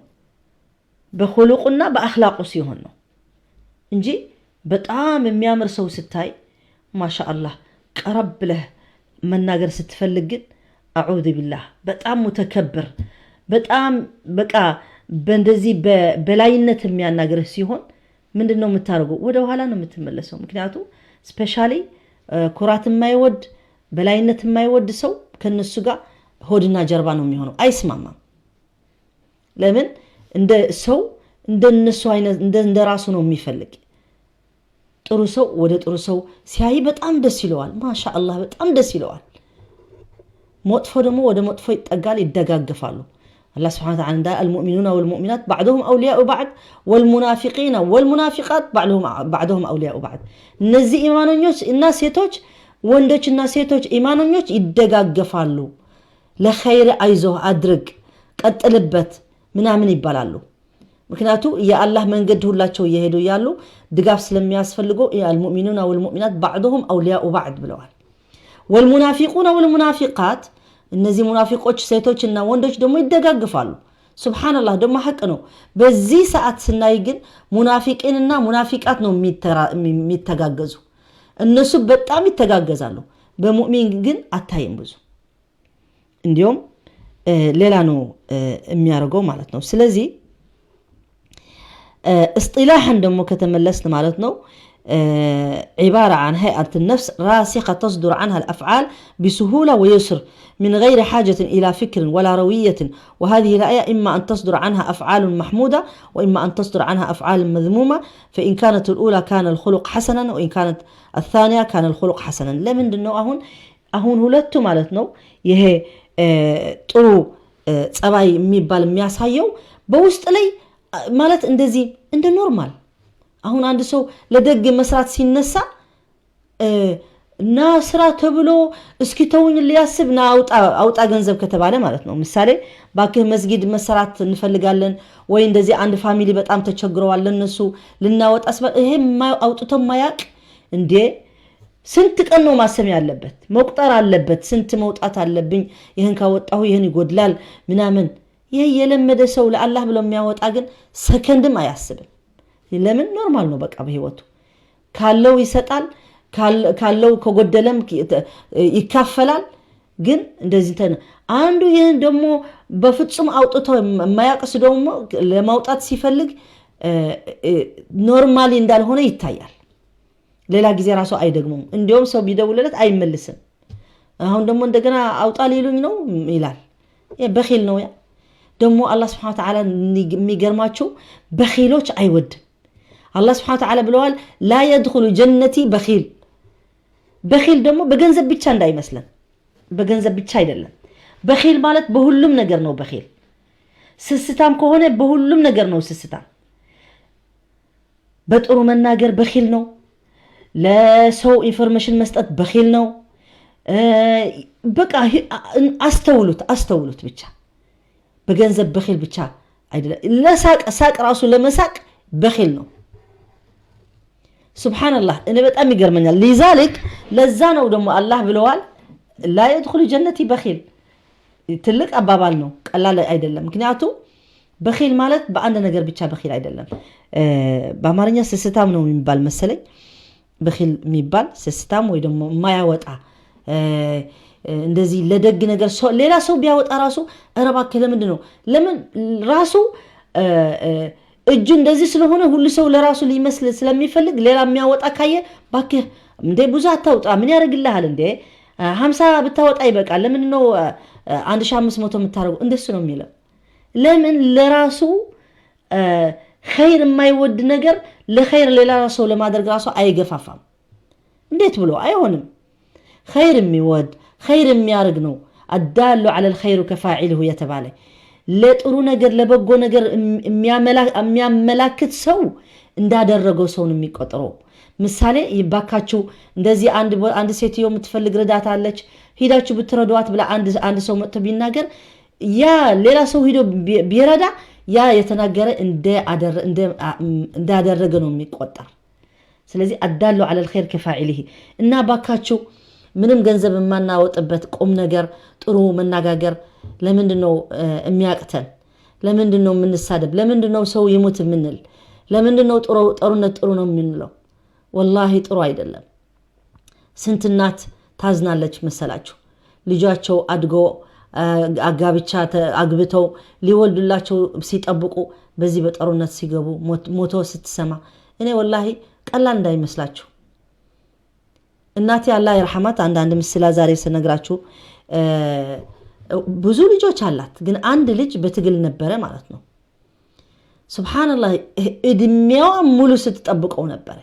በኹሉቁና በአኽላቁ ሲሆን ነው እንጂ በጣም የሚያምር ሰው ስታይ ማሻአላህ ቀረብ ብለህ መናገር ስትፈልግ ግን አዑዙ ቢላህ በጣም ሙተከብር፣ በጣም በቃ በእንደዚህ በላይነት የሚያናግርህ ሲሆን ምንድን ነው የምታደርገው? ወደ ኋላ ነው የምትመለሰው። ምክንያቱም specially ኩራት የማይወድ፣ በላይነት የማይወድ ሰው ከነሱ ጋር ሆድና ጀርባ ነው የሚሆነው፣ አይስማማም። ለምን እንደ ሰው እንደነሱ አይነት እንደ ራሱ ነው የሚፈልግ። ጥሩ ሰው ወደ ጥሩ ሰው ሲያይ በጣም ደስ ይለዋል። ማሻአላህ በጣም ደስ ይለዋል። መጥፎ ደግሞ ወደ መጥፎ ይጠጋል፣ ይደጋግፋሉ። አላህ سبحانه وتعالى እንዳለ المؤمنون والمؤمنات بعضهم أولياء بعض والمنافقين والمنافقات بعضهم أولياء بعض። እነዚህ ኢማነኞች እና ሴቶች፣ ወንዶችና ሴቶች ኢማነኞች ይደጋገፋሉ። ለኸይር አይዞህ፣ አድርግ፣ ቀጥልበት ምናምን ይባላሉ። ምክንያቱ የአላህ መንገድ ሁላቸው እየሄዱ ያሉ ድጋፍ ስለሚያስፈልገው المؤمنون والمؤمنات بعضهم أولياء بعض ብለዋል። والمنافقون والمنافقات እነዚህ ሙናፊቆች ሴቶችና ወንዶች ደግሞ ይደጋግፋሉ። ሱብሓነላህ ደግሞ ሐቅ ነው። በዚህ ሰዓት ስናይ ግን ሙናፊቂንና ሙናፊቃት ነው የሚተጋገዙ። እነሱ በጣም ይተጋገዛሉ። በሙእሚን ግን አታይም ብዙ። እንዲሁም ሌላ ነው የሚያደርገው ማለት ነው። ስለዚህ اصطلاحا ደግሞ ከተመለስን ማለት ነው عبارة عن هيئة النفس راسخة تصدر عنها الأفعال بسهولة ويسر من غير حاجة إلى فكر ولا روية، وهذه الآية إما أن تصدر عنها أفعال محمودة وإما أن تصدر عنها أفعال مذمومة، فإن كانت الأولى كان الخلق حسنا وإن كانت الثانية كان الخلق حسنا። ለምንድን ነው አሁን ሁለቱ ማለት ነው ይሄ ጥሩ ጸባይ የሚባል የሚያሳየው በውስጥ ላይ ማለት እንደዚህ እንደ normal፣ አሁን አንድ ሰው ለደግ መስራት ሲነሳ ና ስራ ተብሎ እስኪ ተውኝ ሊያስብ ና አውጣ ገንዘብ ከተባለ ማለት ነው። ምሳሌ ባክህ መስጊድ መሰራት እንፈልጋለን ወይ እንደዚህ አንድ family በጣም ተቸግረዋል ለነሱ ልናወጣ፣ ይሄ አውጥቶ ማያቅ እንዴ ስንት ቀን ነው ማሰብ ያለበት፣ መቁጠር አለበት። ስንት መውጣት አለብኝ፣ ይህን ካወጣሁ ይህን ይጎድላል ምናምን። ይህ የለመደ ሰው ለአላህ ብሎ የሚያወጣ ግን ሰከንድም አያስብም። ለምን normal ነው በቃ በህይወቱ ካለው ይሰጣል፣ ካለው ከጎደለም ይካፈላል። ግን እንደዚህ አንዱ ይህን ደግሞ በፍጹም አውጥቶ የማያቅስ ደግሞ ለማውጣት ሲፈልግ normally እንዳልሆነ ይታያል። ሌላ ጊዜ ራሱ አይደግሙም። እንዲሁም ሰው ቢደውልለት አይመልስም። አሁን ደግሞ እንደገና አውጣ ሊሉኝ ነው ይላል። በኺል ነው ያ ደግሞ። አላህ سبحانه وتعالى የሚገርማቸው በኺሎች አይወድም። አላህ سبحانه وتعالى ብለዋል لا يدخل جنتي بخيل። በኺል ደግሞ በገንዘብ ብቻ እንዳይመስለን፣ በገንዘብ ብቻ አይደለም። በኺል ማለት በሁሉም ነገር ነው። በኺል ስስታም ከሆነ በሁሉም ነገር ነው ስስታም። በጥሩ መናገር በኺል ነው። ለሰው information መስጠት በኺል ነው። በቃ አስተውሉት፣ አስተውሉት ብቻ በገንዘብ በኺል ብቻ አይደለም። ለሳቅ ሳቅ ራሱ ለመሳቅ በኺል ነው። ሱብሓነላህ እኔ በጣም ይገርመኛል። لذلك ለዛ ነው ደግሞ አላህ ብለዋል لا يدخل جنتي بخيل። ትልቅ አባባል ነው፣ ቀላል አይደለም። ምክንያቱም በኺል ማለት በአንድ ነገር ብቻ በኺል አይደለም። በአማርኛ ስስታም ነው የሚባል መሰለኝ። በኺል የሚባል ስስታም ወይ ደግሞ የማያወጣ እንደዚህ ለደግ ነገር ሌላ ሰው ቢያወጣ ራሱ ኧረ እባክህ ለምንድን ነው፣ ለምን ራሱ እጁ እንደዚህ ስለሆነ ሁሉ ሰው ለራሱ ሊመስል ስለሚፈልግ ሌላ የሚያወጣ ካየ ባክህ እንዴ ብዙ አታውጣ፣ ምን ያደርግልሃል እንዴ፣ 50 ብታወጣ ይበቃል፣ ለምን ነው 1500 የምታደርገው? እንደሱ ነው የሚለው። ለምን ለራሱ ኸይር የማይወድ ነገር ለኸይር ሌላ ሰው ለማድረግ ራሱ አይገፋፋም። እንዴት ብሎ አይሆንም። ኸይር የሚወድ ኸይር የሚያደርግ ነው الدال على الخير كفاعله የተባለ። ለጥሩ ነገር ለበጎ ነገር የሚያመላክት ሰው እንዳደረገው ሰው ነው የሚቆጥረው። ምሳሌ ይባካችሁ እንደዚህ አንድ ሴትዮ የምትፈልግ ረዳት አለች፣ ሂዳችሁ ብትረዷት ብላ አንድ ሰው መጥቶ ቢናገር፣ ያ ሌላ ሰው ሂዶ ቢረዳ ያ የተናገረ እንዳደረገ ነው የሚቆጠር። ስለዚህ الدال على الخير كفاعله። እና ባካችሁ ምንም ገንዘብ የማናወጥበት ቁም ነገር ጥሩ መነጋገር ለምንድን ነው የሚያቅተን? ለምንድን ነው የምንሳደብ? ለምንድን ነው ሰው ይሙት የምንል? ለምንድን ነው ጦርነት ጥሩ ነው የምንለው? ወላሂ ጥሩ አይደለም። ስንት እናት ታዝናለች መሰላችሁ? ልጃቸው አድጎ አጋብቻ አግብተው ሊወልዱላቸው ሲጠብቁ በዚህ በጦርነት ሲገቡ ሞቶ ስትሰማ፣ እኔ ወላሂ ቀላል እንዳይመስላችሁ። እናቴ አላህ ይርሐማት፣ አንዳንድ ምስላ ዛሬ ስነግራችሁ፣ ብዙ ልጆች አላት፣ ግን አንድ ልጅ በትግል ነበረ ማለት ነው። ሱብሓነላህ፣ እድሜዋ ሙሉ ስትጠብቀው ነበረ።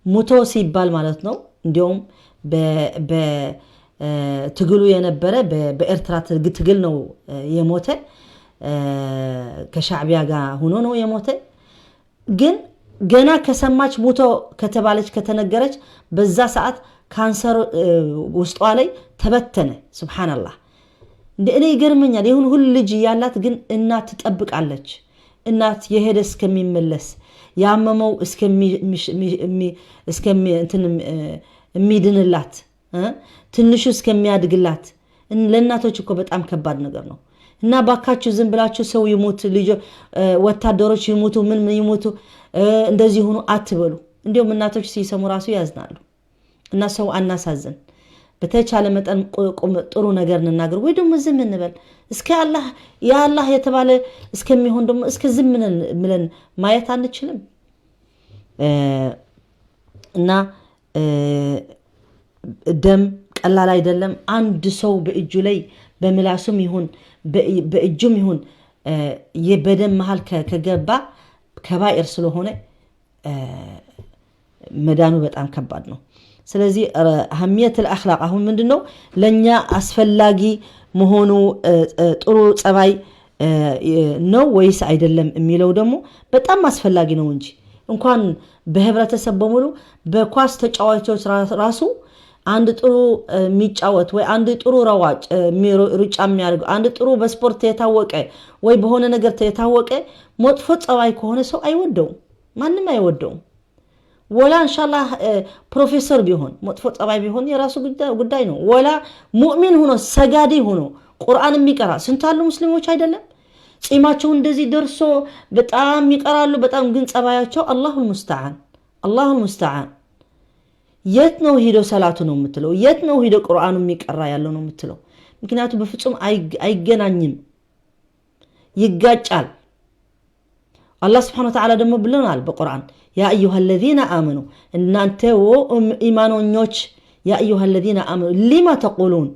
ሙቶ ሲባል ማለት ነው። እንዲሁም በትግሉ የነበረ በኤርትራ ትግል ነው የሞተ። ከሻዕቢያ ጋር ሆኖ ነው የሞተ። ግን ገና ከሰማች፣ ሙቶ ከተባለች፣ ከተነገረች በዛ ሰዓት ካንሰር ውስጧ ላይ ተበተነ። ሱብሓነላህ፣ እንደ እኔ ይገርመኛል። ይሁን ሁሉ ልጅ እያላት ግን እናት ትጠብቃለች። እናት የሄደ እስከሚመለስ፣ ያመመው የሚድንላት፣ ትንሹ እስከሚያድግላት፣ ለእናቶች እኮ በጣም ከባድ ነገር ነው። እና ባካችሁ ዝም ብላችሁ ሰው ይሙት፣ ወታደሮች ይሙቱ፣ ምን ይሙቱ፣ እንደዚህ ሁኑ አትበሉ። እንዲሁም እናቶች ሲሰሙ ራሱ ያዝናሉ። እና ሰው አናሳዝን። በተቻለ መጠን ጥሩ ነገር እንናገር ወይ ደግሞ ዝም እንበል። እስከ አላህ የአላህ የተባለ እስከሚሆን ደግሞ እስከ ዝም ብለን ማየት አንችልም። እና ደም ቀላል አይደለም። አንድ ሰው በእጁ ላይ በምላሱም ይሁን በእጁም ይሁን በደም መሃል ከገባ ከባኢር ስለሆነ መዳኑ በጣም ከባድ ነው። ስለዚህ أهمية الأخلاق አሁን ምንድን ነው ለእኛ አስፈላጊ መሆኑ፣ ጥሩ ጸባይ ነው ወይስ አይደለም የሚለው ደግሞ በጣም አስፈላጊ ነው እንጂ፣ እንኳን በህብረተሰብ በሙሉ በኳስ ተጫዋቾች ራሱ አንድ ጥሩ የሚጫወት ወይ አንድ ጥሩ ረዋጭ ሩጫ የሚያደርግ፣ አንድ ጥሩ በስፖርት የታወቀ ወይ በሆነ ነገር የታወቀ መጥፎ ጸባይ ከሆነ ሰው አይወደውም፣ ማንም አይወደውም። ወላ እንሻላህ ፕሮፌሰር ቢሆን መጥፎ ጸባይ ቢሆን የራሱ ጉዳይ ነው። ወላ ሙእሚን ሆኖ፣ ሰጋዲ ሆኖ፣ ቁርአን የሚቀራ ስንት አሉ ሙስሊሞች አይደለም? ጺማቸው እንደዚህ ደርሶ በጣም ይቀራሉ። በጣም ግን ጸባያቸው الله المستعان፣ الله المستعان። የት ነው ሂዶ ሰላቱ ነው የምትለው? የት ነው ሂዶ ቁርአኑ የሚቀራ ያለው ነው የምትለው? ምክንያቱም በፍጹም አይገናኝም፣ ይጋጫል። አላህ ስብሐነ ወተዓላ ደግሞ ብሎናል በቁርአን يا أيها الذين آمنوا፣ እናንተ ኢማኖኞች፣ يا أيها الذين آمنوا لم تقولون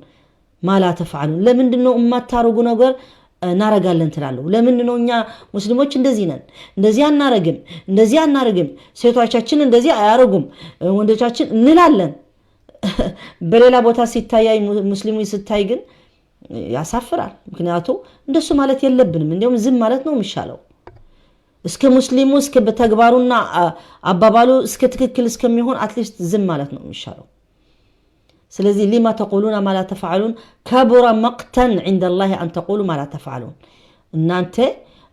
ما لا تفعلون፣ ለምንድን ነው የማታረጉ ነገር እናረጋለን ትላለሁ? ለምንድን ነው እኛ ሙስሊሞች እንደዚህ ነን፣ እንደዚህ አናረግም፣ እንደዚህ አናረግም፣ ሴቶቻችን እንደዚህ አያረጉም፣ ወንዶቻችን እንላለን። በሌላ ቦታ ሲታያይ ሙስሊሙ ስታይ ግን ያሳፍራል። ምክንያቱ እንደሱ ማለት የለብንም። እንዲሁም ዝም ማለት ነው የሚሻለው። እስከ ሙስሊሙ እስከ በተግባሩና አባባሉ እስከ ትክክል እስከሚሆን at least ዝም ማለት ነው የሚሻለው። ስለዚህ لم تقولون ما لا تفعلون، كبر مقتا عند الله أن تقولوا ما لا تفعلون። እናንተ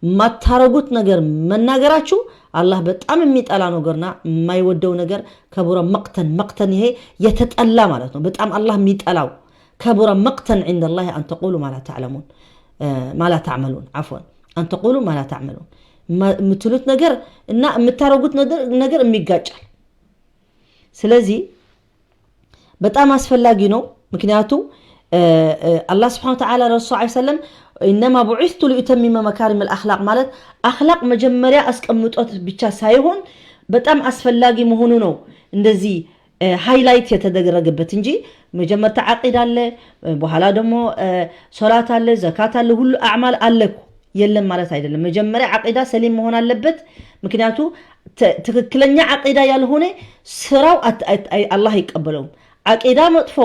የማታረጉት ነገር መናገራችሁ አላህ በጣም የሚጠላ ነገርና የማይወደው ነገር። كبر مقتا፣ مقتا ይሄ የተጠላ ማለት ነው። በጣም አላህ የሚጠላው። كبر مقتا عند الله أن تقولوا ما لا تعلمون، ما لا تعملون، عفوا، أن تقولوا ما لا تعملون። የምትሉት ነገር እና የምታረጉት ነገር የሚጋጫል። ስለዚህ በጣም አስፈላጊ ነው። ምክንያቱ አላህ ስብሐነ ወተዓላ ረሱል ዐለይሂ ሰለም إنما بعثت لأتمم مكارم الأخلاق ማለት አኽላቅ መጀመሪያ አስቀምጦት ብቻ ሳይሆን በጣም አስፈላጊ መሆኑ ነው እንደዚህ highlight የተደረገበት እንጂ፣ መጀመርታ ዓቂዳ አለ፣ በኋላ ደግሞ ሶላት አለ፣ ዘካት አለ፣ ሁሉ አዕማል አለ እኮ፣ የለም ማለት አይደለም። መጀመሪያ ዓቂዳ ሰሊም መሆን አለበት። ምክንያቱ ትክክለኛ ዓቂዳ ያልሆነ ስራው አላህ አይቀበለውም። ዓቂዳ መጥፎ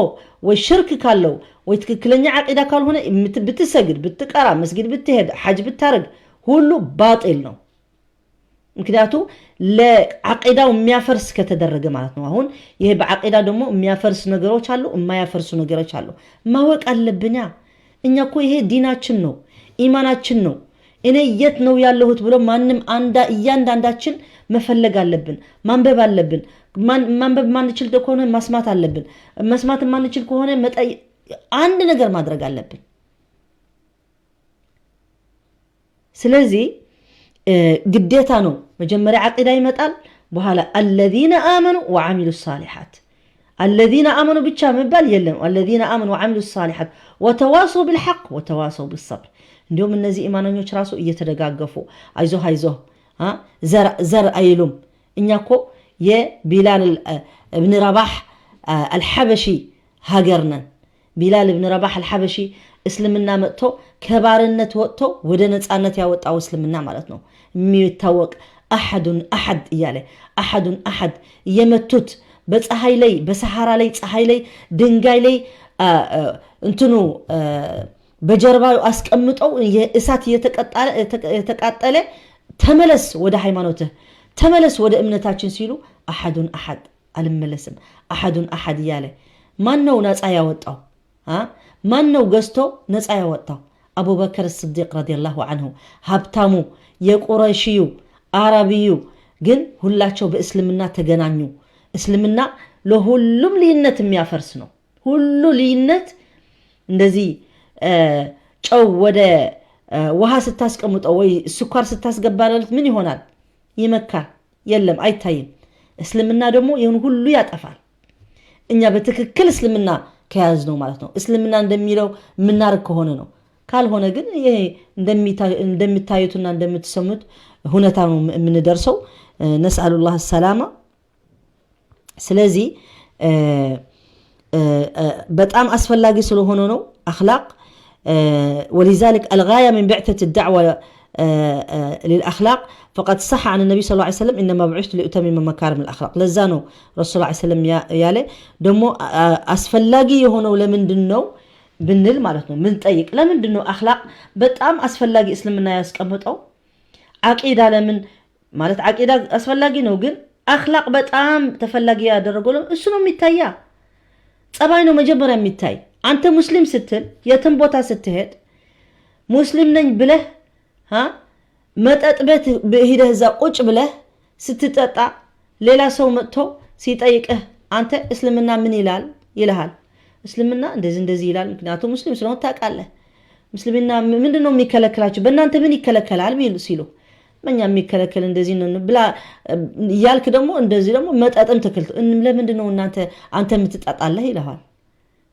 ወይ ሽርክ ካለው ወይ ትክክለኛ ዓቂዳ ካልሆነ ብትሰግድ፣ ብትቀራ፣ መስጊድ ብትሄድ፣ ሓጅ ብታረግ ሁሉ ባጢል ነው። ምክንያቱ ለዓቂዳው የሚያፈርስ ከተደረገ ማለት ነው። አሁን ይሄ በዓቂዳ ደግሞ የሚያፈርስ ነገሮች አሉ፣ የማያፈርሱ ነገሮች አሉ። ማወቅ አለብኛ። እኛ እኮ ይሄ ዲናችን ነው፣ ኢማናችን ነው። እኔ የት ነው ያለሁት ብሎ ማንም እያንዳንዳችን መፈለግ አለብን፣ ማንበብ አለብን። ማንበብ ማንችል ከሆነ ማስማት አለብን። መስማት ማንችል ከሆነ አንድ ነገር ማድረግ አለብን። ስለዚህ ግዴታ ነው። መጀመሪያ ዓቂዳ ይመጣል፣ በኋላ አለዚነ አመኑ ወዓሚሉ ሳሊሓት። አለዚነ አመኑ ብቻ መባል የለም። አለዚነ አመኑ ወዓሚሉ ሳሊሓት ወተዋሰው ቢልሐቅ ወተዋሰው ቢሰብር። እንዲሁም እነዚህ ኢማነኞች ራሱ እየተደጋገፉ አይዞህ አይዞህ ዘር አይሉም። እኛ እኮ የቢላል እብን ረባሕ አልሐበሺ ሀገር ነን። ቢላል እብን ረባሕ አልሐበሺ እስልምና መጥቶ ከባርነት ወጥቶ ወደ ነፃነት ያወጣው እስልምና ማለት ነው። የሚታወቅ አሐዱን አሐድ እያለ አሐዱን አሐድ እየመቱት በፀሐይ ላይ በሰሐራ ላይ ፀሐይ ላይ ድንጋይ ላይ እንትኑ በጀርባው አስቀምጠው እሳት እየተቃጠለ ተመለስ ወደ ሃይማኖትህ ተመለስ ወደ እምነታችን ሲሉ አሐዱን አሐድ አልመለስም አሐዱን አሐድ እያለ ማን ነው ነፃ ያወጣው? ማን ነው ገዝቶ ነፃ ያወጣው? አቡበከር ስዲቅ ረዲየላሁ አንሁ ሀብታሙ የቁረሽዩ አረቢዩ ግን ሁላቸው በእስልምና ተገናኙ። እስልምና ለሁሉም ልዩነት የሚያፈርስ ነው። ሁሉ ልዩነት እንደዚህ ጨው ወደ ውሃ ስታስቀምጠው ወይ ስኳር ስታስገባለት ምን ይሆናል? ይመካል። የለም አይታይም። እስልምና ደግሞ ይህን ሁሉ ያጠፋል። እኛ በትክክል እስልምና ከያዝ ነው ማለት ነው። እስልምና እንደሚለው የምናርግ ከሆነ ነው። ካልሆነ ግን ይሄ እንደሚታዩትና እንደምትሰሙት ሁነታ ነው የምንደርሰው። ነስአሉላህ ሰላማ። ስለዚህ በጣም አስፈላጊ ስለሆነ ነው አኽላቅ። ولذلك الغاية من بعثة الدعوة للأخلاق فقد صح عن النبي صلى الله عليه وسلم إنما بعثت لأتمم مكارم الأخلاق። ለዛ ነው ረሱል ስ ሰለም ያለ ደግሞ አስፈላጊ የሆነው ለምንድን ነው ብንል ማለት ነው ምንጠይቅ፣ ለምንድን ነው አኽላቅ በጣም አስፈላጊ እስልምና ያስቀምጠው? ዓቂዳ ለምን ማለት ዓቂዳ አስፈላጊ ነው፣ ግን አኽላቅ በጣም ተፈላጊ ያደረገው እሱ ነው የሚታያ። ጸባይ ነው መጀመሪያ የሚታይ። አንተ ሙስሊም ስትል የትም ቦታ ስትሄድ ሙስሊም ነኝ ብለህ መጠጥ ቤት ሂደህ እዛ ቁጭ ብለህ ስትጠጣ ሌላ ሰው መጥቶ ሲጠይቅህ አንተ እስልምና ምን ይላል ይልሃል። እስልምና እንደዚህ እንደዚህ ይላል። ምክንያቱም ሙስሊም ስለሆን ታውቃለህ። ምስልምና ምንድን ነው የሚከለክላችሁ? በእናንተ ምን ይከለከላል ሲሉ በእኛ የሚከለከል እንደዚህ ነው ብላ እያልክ ደግሞ እንደዚህ ደግሞ መጠጥም ትክል ለምንድን ነው እናንተ አንተ የምትጠጣለህ ይልሃል።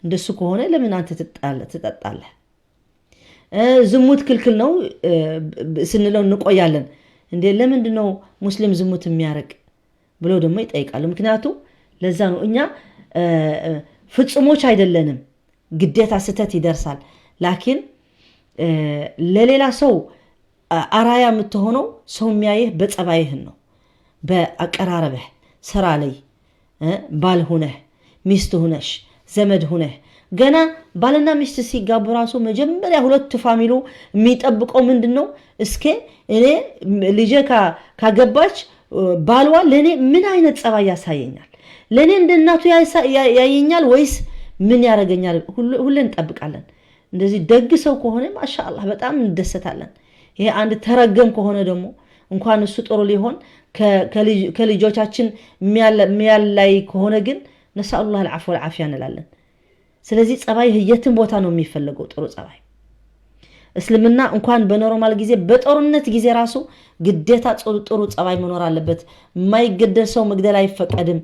እንደሱ ከሆነ ለምን አንተ ትጠጣለህ? ዝሙት ክልክል ነው ስንለው እንቆያለን። እንዴ ለምንድን ነው ሙስሊም ዝሙት የሚያረቅ ብሎ ደግሞ ይጠይቃሉ። ምክንያቱ ለዛ ነው እኛ ፍጹሞች አይደለንም። ግዴታ ስህተት ይደርሳል። ላኪን ለሌላ ሰው አራያ የምትሆነው ሰው የሚያይህ በጸባይህን ነው፣ በአቀራረብህ፣ ስራ ላይ ባል ሁነህ፣ ሚስት ሁነሽ፣ ዘመድ ሁነህ። ገና ባልና ሚስት ሲጋቡ ራሱ መጀመሪያ ሁለቱ family የሚጠብቀው ምንድን ነው? እስከ እኔ ልጄ ካገባች ባልዋ ለእኔ ምን አይነት ጸባይ ያሳየኛል? ለእኔ እንደ እናቱ ያየኛል ወይስ ምን ያደርገኛል? ሁሌ እንጠብቃለን። እንደዚህ ደግ ሰው ከሆነ ማሻአላህ በጣም እንደሰታለን። ይሄ አንድ ተረገም ከሆነ ደግሞ እንኳን እሱ ጥሩ ሊሆን ከልጆቻችን የሚያላይ ከሆነ ግን ነስአሉላህ አልዓፍወ ወልዓፊያ እንላለን። ስለዚህ ጸባይ የትም ቦታ ነው የሚፈለገው ጥሩ ጸባይ። እስልምና እንኳን በ normal ጊዜ በጦርነት ጊዜ ራሱ ግዴታ ጥሩ ጸባይ መኖር አለበት። የማይገደል ሰው መግደል አይፈቀድም።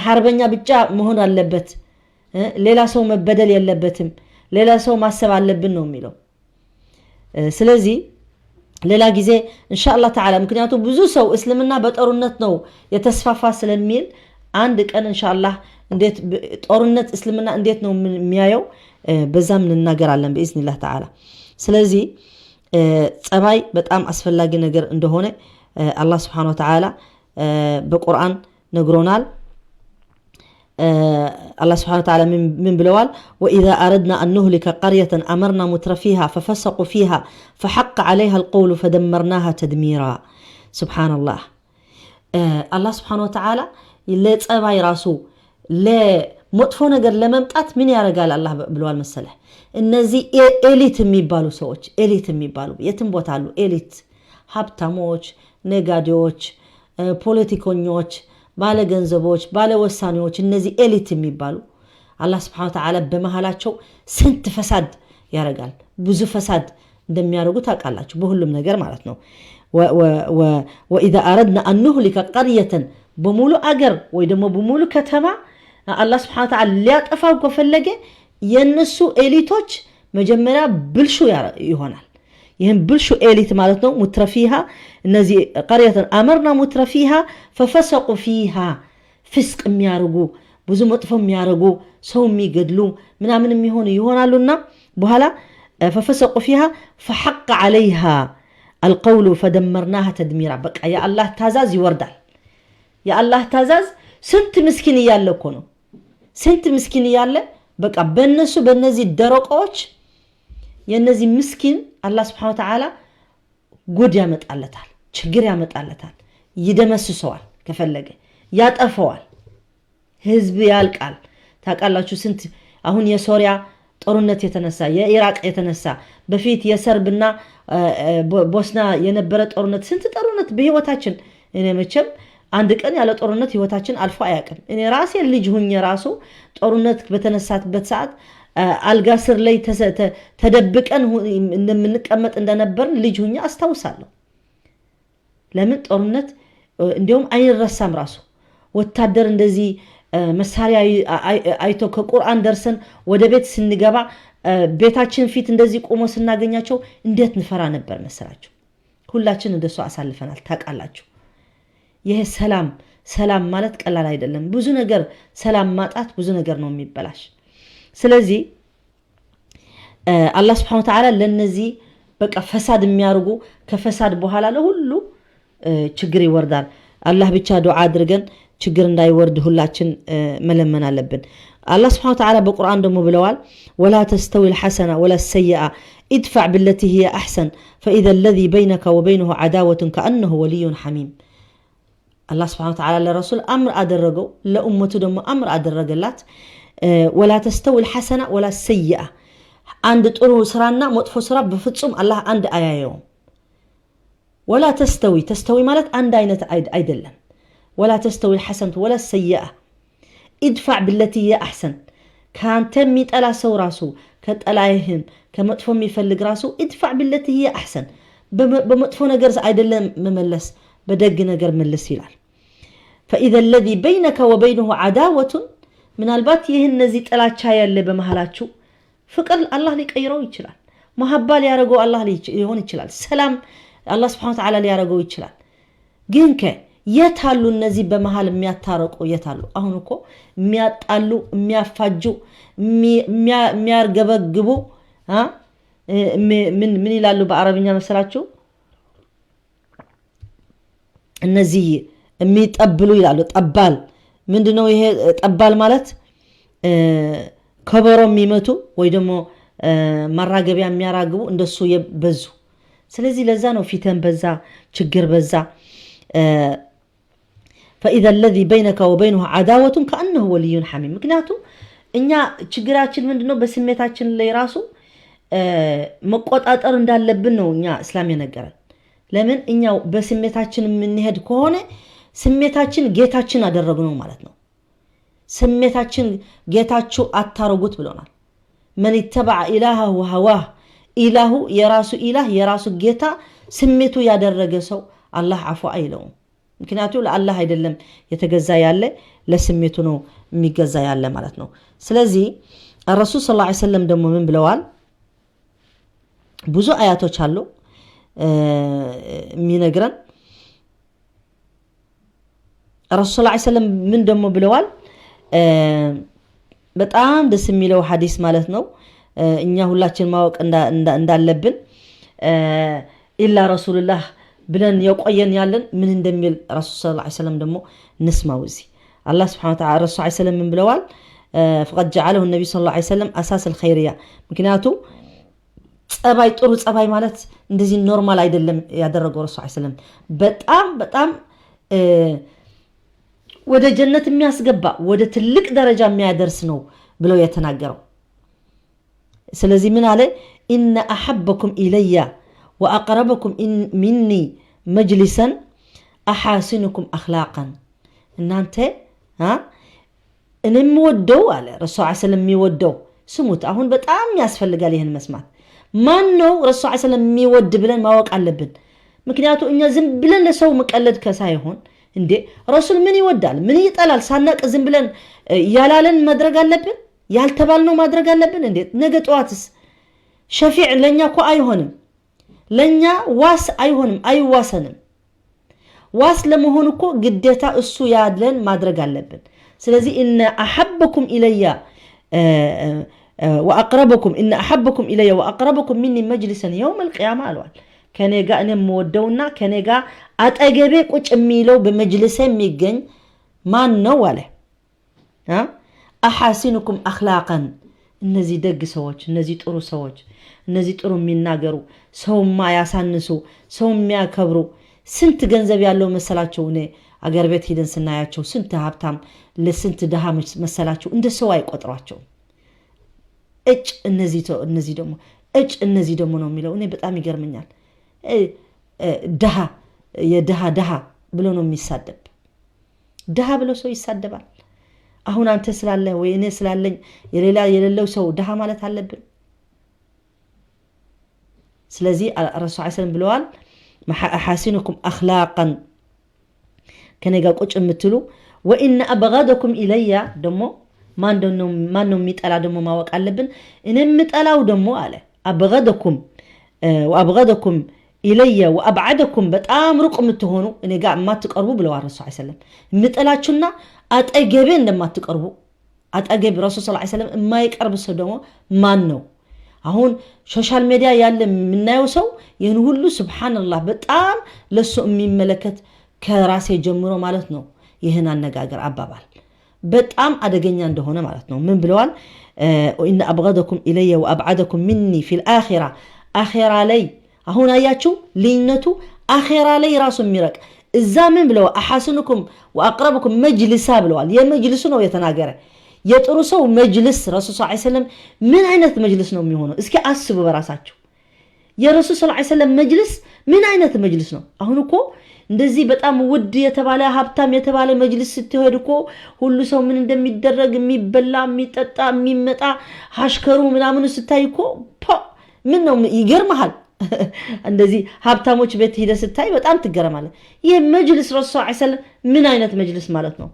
ሐርበኛ ብቻ መሆን አለበት። ሌላ ሰው መበደል የለበትም። ሌላ ሰው ማሰብ አለብን ነው የሚለው። ስለዚህ ሌላ ጊዜ ኢንሻአላህ ተዓላ ምክንያቱም ብዙ ሰው እስልምና በጦርነት ነው የተስፋፋ ስለሚል አንድ ቀን ኢንሻአላህ እንዴት ጦርነት እስልምና እንዴት ነው የሚያየው በዛም እንናገራለን በኢዝኒላህ ተዓላ። ስለዚህ ጸባይ በጣም አስፈላጊ ነገር እንደሆነ አላህ ስብሓነሁ ወተዓላ በቁርአን ነግሮናል። አላህ ስብሓነሁ ወተዓላ ምን ብለዋል? ወኢዛ አረድና አን ኑህሊከ ቀርየተን አመርና ሙትረፊሃ ፈፈሰቁ ፊሃ ፈሐቀ ዓለይሃ አልቀውሉ ፈደመርናሃ ተድሚራ። سبحان الله። አላህ سبحانه وتعالى ለጸባይ ራሱ ለመጥፎ ነገር ለመምጣት ምን ያደርጋል አላህ ብለዋል መሰለህ? እነዚህ elite የሚባሉ ሰዎች፣ elite የሚባሉ የትም ቦታ አሉ። Elite ሀብታሞች፣ ነጋዴዎች፣ ፖለቲከኞች፣ ባለገንዘቦች፣ ባለወሳኔዎች፣ እነዚህ elite የሚባሉ አላህ سبحانه وتعالى በመሃላቸው ስንት فساد ያደርጋል። ብዙ فساد እንደሚያደርጉ ታውቃላችሁ፣ በሁሉም ነገር ማለት ነው። وإذا أردنا أن نهلك قرية፣ በሙሉ አገር ወይ ደግሞ በሙሉ ከተማ አላህ سبحانه وتعالى ሊያጠፋው ከፈለገ የእነሱ elite ኦች መጀመሪያ ብልሹ ይሆናል። ይህም ብልሹ elite ማለት ነው። مترفيها እነዚህ قرية أمرنا مترفيها ففسقوا فيها፣ فسق የሚያደርጉ፣ ብዙ መጥፎ የሚያደርጉ፣ ሰው የሚገድሉ ምናምን የሚሆኑ ይሆናሉና በኋላ ففسقوا فيها فحق عليها القول فدمرناها تدميرا። በቃ የአላህ ታዛዝ ይወርዳል። የአላህ ታዛዝ ስንት ምስኪን እያለ እኮ ነው። ስንት ምስኪን እያለ በቃ በእነሱ በእነዚህ ደረቆዎች የእነዚህ ምስኪን አላህ سبحانه وتعالى ጉድ ያመጣለታል፣ ችግር ያመጣለታል፣ ይደመስሰዋል፣ ከፈለገ ያጠፈዋል። ህዝብ ያልቃል። ታውቃላችሁ ስንት አሁን የሶሪያ ጦርነት የተነሳ፣ የኢራቅ የተነሳ፣ በፊት የሰርብና ቦስና የነበረ ጦርነት፣ ስንት ጦርነት በህይወታችን። እኔ መቼም አንድ ቀን ያለ ጦርነት ህይወታችን አልፎ አያውቅም። እኔ ራሴ ልጅ ሁኜ ራሱ ጦርነት በተነሳበት ሰዓት አልጋ ስር ላይ ተደብቀን እንደምንቀመጥ እንደነበርን ልጅ ሁኜ አስታውሳለሁ። ለምን ጦርነት እንዲሁም አይረሳም። ራሱ ወታደር እንደዚህ መሳሪያ አይቶ ከቁርአን ደርሰን ወደ ቤት ስንገባ ቤታችን ፊት እንደዚህ ቆሞ ስናገኛቸው እንዴት ንፈራ ነበር መሰላችሁ? ሁላችን እንደሱ አሳልፈናል፣ ታውቃላችሁ። ይሄ ሰላም ሰላም ማለት ቀላል አይደለም። ብዙ ነገር ሰላም ማጣት ብዙ ነገር ነው የሚበላሽ። ስለዚህ አላህ سبحانه وتعالى ለነዚህ በቃ فساد የሚያደርጉ ከ فساد በኋላ ለሁሉ ችግር ይወርዳል። አላህ ብቻ ዱዓ አድርገን ችግር እንዳይወርድ ሁላችን መለመን አለብን። አላህ سبحانه وتعالى በቁርአን ደግሞ ብለዋል፣ ولا تستوي الحسنة ولا السيئة ادفع بالتي هي أحسن فإذا الذي بينك وبينه عداوة كأنه ولي حميم። አላህ سبحانه وتعالى ለረሱል أمر አደረገው፣ ለኡመቱ ደግሞ أمر አደረገላት። ولا تستوي الحسنة ولا السيئة፣ አንድ ጥሩ ስራና መጥፎ ስራ በፍጹም አላህ አንድ አያየውም። ولا تستوي፣ تستوي ማለት አንድ አይነት አይደለም። ولا تستوي الحسنة ولا السيئة ادفع بالتي هي أحسن፣ ከአንተ የሚጠላ ሰው ራሱ ከጠላይህም ከመጥፎ የሚፈልግ ራሱ ادفع بالتي هي أحسن፣ በመጥፎ ነገር አይደለም መመለስ፣ በደግ ነገር መልስ ይላል። فإذا الذي بينك وبينه عداوة፣ ምናልባት ይህ እነዚህ ጥላቻ ያለ በመሃላችሁ ፍቅር አላህ ሊቀይረው ይችላል። محبة ሊያደርገው አላህ ሊሆን ይችላል። ሰላም አላህ سبحانه وتعالى ሊያደርገው ይችላል። ግን የት አሉ እነዚህ በመሃል የሚያታረቁ የት አሉ? አሁን እኮ የሚያጣሉ፣ የሚያፋጁ፣ የሚያርገበግቡ ምን ይላሉ በአረብኛ መሰላችሁ? እነዚህ የሚጠብሉ ይላሉ። طبال ምንድነው ይሄ? طبال ማለት ከበሮ የሚመቱ ወይ ደግሞ ማራገቢያ የሚያራግቡ እንደሱ በዙ። ስለዚህ ለዛ ነው فتن በዛ፣ ችግር በዛ። فإذا الذي بينك وبينه عداوة كأنه ولي حميم። ምክንያቱም እኛ ችግራችን ምንድነው? በስሜታችን ላይ ራሱ መቆጣጠር እንዳለብን ነው እኛ እስላም የነገረን። ለምን እኛው በስሜታችን የምንሄድ ከሆነ ስሜታችን ጌታችን አደረግነው ማለት ነው። ስሜታችን ጌታችሁ አታረጉት ብሎናል። من اتبع إلهه هواه፣ إلهه የራሱ إله የራሱ ጌታ ስሜቱ ያደረገ ሰው አላህ አፉ አይለውም። ምክንያቱ ለአላህ አይደለም የተገዛ ያለ፣ ለስሜቱ ነው የሚገዛ ያለ ማለት ነው። ስለዚህ ረሱል صلى الله عليه وسلم ደግሞ ምን ብለዋል? ብዙ አያቶች አሉ የሚነግረን። ረሱል صلى الله عليه وسلم ምን ደግሞ ብለዋል? በጣም ደስ የሚለው ሐዲስ ማለት ነው። እኛ ሁላችን ማወቅ እንዳለብን إلا رسول الله ብለን የቆየን ያለን ምን እንደሚል ረሱል صلى الله عليه وسلم ደግሞ ንስማው። እዚ አላህ سبحانه وتعالى ረሱል عليه وسلم ምን ብለዋል? فقد جعله النبي صلى الله عليه وسلم أساس الخيرية ምክንያቱ ጸባይ ጥሩ ጸባይ ማለት እንደዚህ normal አይደለም ያደረገው ረሱል ሰለም። በጣም በጣም ወደ ጀነት የሚያስገባ፣ ወደ ትልቅ ደረጃ የሚያደርስ ነው ብለው የተናገረው። ስለዚህ ምን አለ? إن أحبكم إلي وأقربكم مني مجلسا أحاسنكم أخلاقا። እናንተ እኔ የምወደው አለ ረሱል ሰለም የሚወደው፣ ስሙት፣ አሁን በጣም ያስፈልጋል ይህን መስማት። ማን ነው ረሱል ሰለም የሚወድ ብለን ማወቅ አለብን። ምክንያቱ እኛ ዝም ብለን ለሰው መቀለድ ከሳይሆን እንዴ ረሱል ምን ይወዳል ምን ይጠላል ሳናቅ ዝም ብለን ያላለን ማድረግ አለብን? ያልተባልነው ማድረግ አለብን እንዴ? ነገ ጠዋትስ ሸፊዕ ለእኛ እኮ አይሆንም፣ ለእኛ ዋስ አይሆንም፣ አይዋሰንም። ዋስ ለመሆን እኮ ግዴታ እሱ ያለን ማድረግ አለብን። ስለዚህ إن أحبكم إلي وأقربكم إن أحبكم إلي وأقربكم مني مجلسا يوم القيامة አለዋል። ከኔ ጋ እኔ የምወደውና ከኔ ጋ አጠገቤ ቁጭ የሚለው በመጅልሴ የሚገኝ ማን ነው አለ። أحاسنكم أخلاقا፣ እነዚህ ደግ ሰዎች፣ እነዚህ ጥሩ ሰዎች፣ እነዚህ ጥሩ የሚናገሩ፣ ሰው የማያሳንሱ፣ ሰው የሚያከብሩ፣ ስንት ገንዘብ ያለው መሰላቸው? እኔ አገር ቤት ሂደን ስናያቸው ስንት ሀብታም ለስንት ድሃ መሰላቸው? እንደ ሰው አይቆጥሯቸውም። እጭ እነዚህ ደግሞ እጭ እነዚህ ደግሞ ነው የሚለው። እኔ በጣም ይገርመኛል። ድሃ የድሃ ድሃ ብሎ ነው የሚሳደብ። ድሃ ብሎ ሰው ይሳደባል። አሁን አንተ ስላለህ ወይ እኔ ስላለኝ የሌላ የሌለው ሰው ድሃ ማለት አለብን? ስለዚህ ረሱል ሰለም ብለዋል أحاسنكم أخلاقا ከኔ ጋር ቁጭ የምትሉ። وإن أبغضكم إلي ደግሞ ማን ነው የሚጠላ ደግሞ ማወቅ አለብን። እኔ የምጠላው ደግሞ አለ أبغضكم وأبغضكم إلي وأبعدكم በጣም ሩቅ የምትሆኑ፣ እኔ ጋር የማትቀርቡ ብለዋል ረሱል ሰለም። የምጠላችሁና አጠገቤ እንደማትቀርቡ፣ አጠገብ ረሱል ስ ሰለም የማይቀርብ ሰው ደግሞ ማን ነው? አሁን social media ያለ የምናየው ሰው ይህን ሁሉ سبحان الله በጣም ለሱ የሚመለከት ከራሴ ጀምሮ ማለት ነው። ይህን አነጋገር አባባል በጣም አደገኛ እንደሆነ ማለት ነው። ምን ብለዋል? إن أبغضكم إلي وأبعدكم مني في الآخرة፣ አኼራ ላይ። አሁን አያችሁ ልዩነቱ፣ አኼራ ላይ ራሱ የሚረቅ እዛ ምን ብለዋል? أحاسنكم وأقربكم مجلسا ብለዋል። የመጅልሱ ነው የተናገረ፣ የጥሩ ሰው መጅልስ። ረሱል ስ ሰለም ምን አይነት መጅልስ ነው የሚሆነው? እስኪ አስቡ በራሳቸው፣ የረሱል ስ ሰለም መጅልስ ምን አይነት መጅልስ ነው? አሁን እኮ እንደዚህ በጣም ውድ የተባለ ሀብታም የተባለ መጅልስ ስትሄድ እኮ ሁሉ ሰው ምን እንደሚደረግ፣ የሚበላ፣ የሚጠጣ፣ የሚመጣ ሀሽከሩ ምናምኑ ስታይ እኮ ምን ነው ይገርመሃል። እንደዚህ ሀብታሞች ቤት ሂደህ ስታይ በጣም ትገረማለህ። ይህ መጅልስ ረሱል ስ ሰለም ምን አይነት መጅልስ ማለት ነው?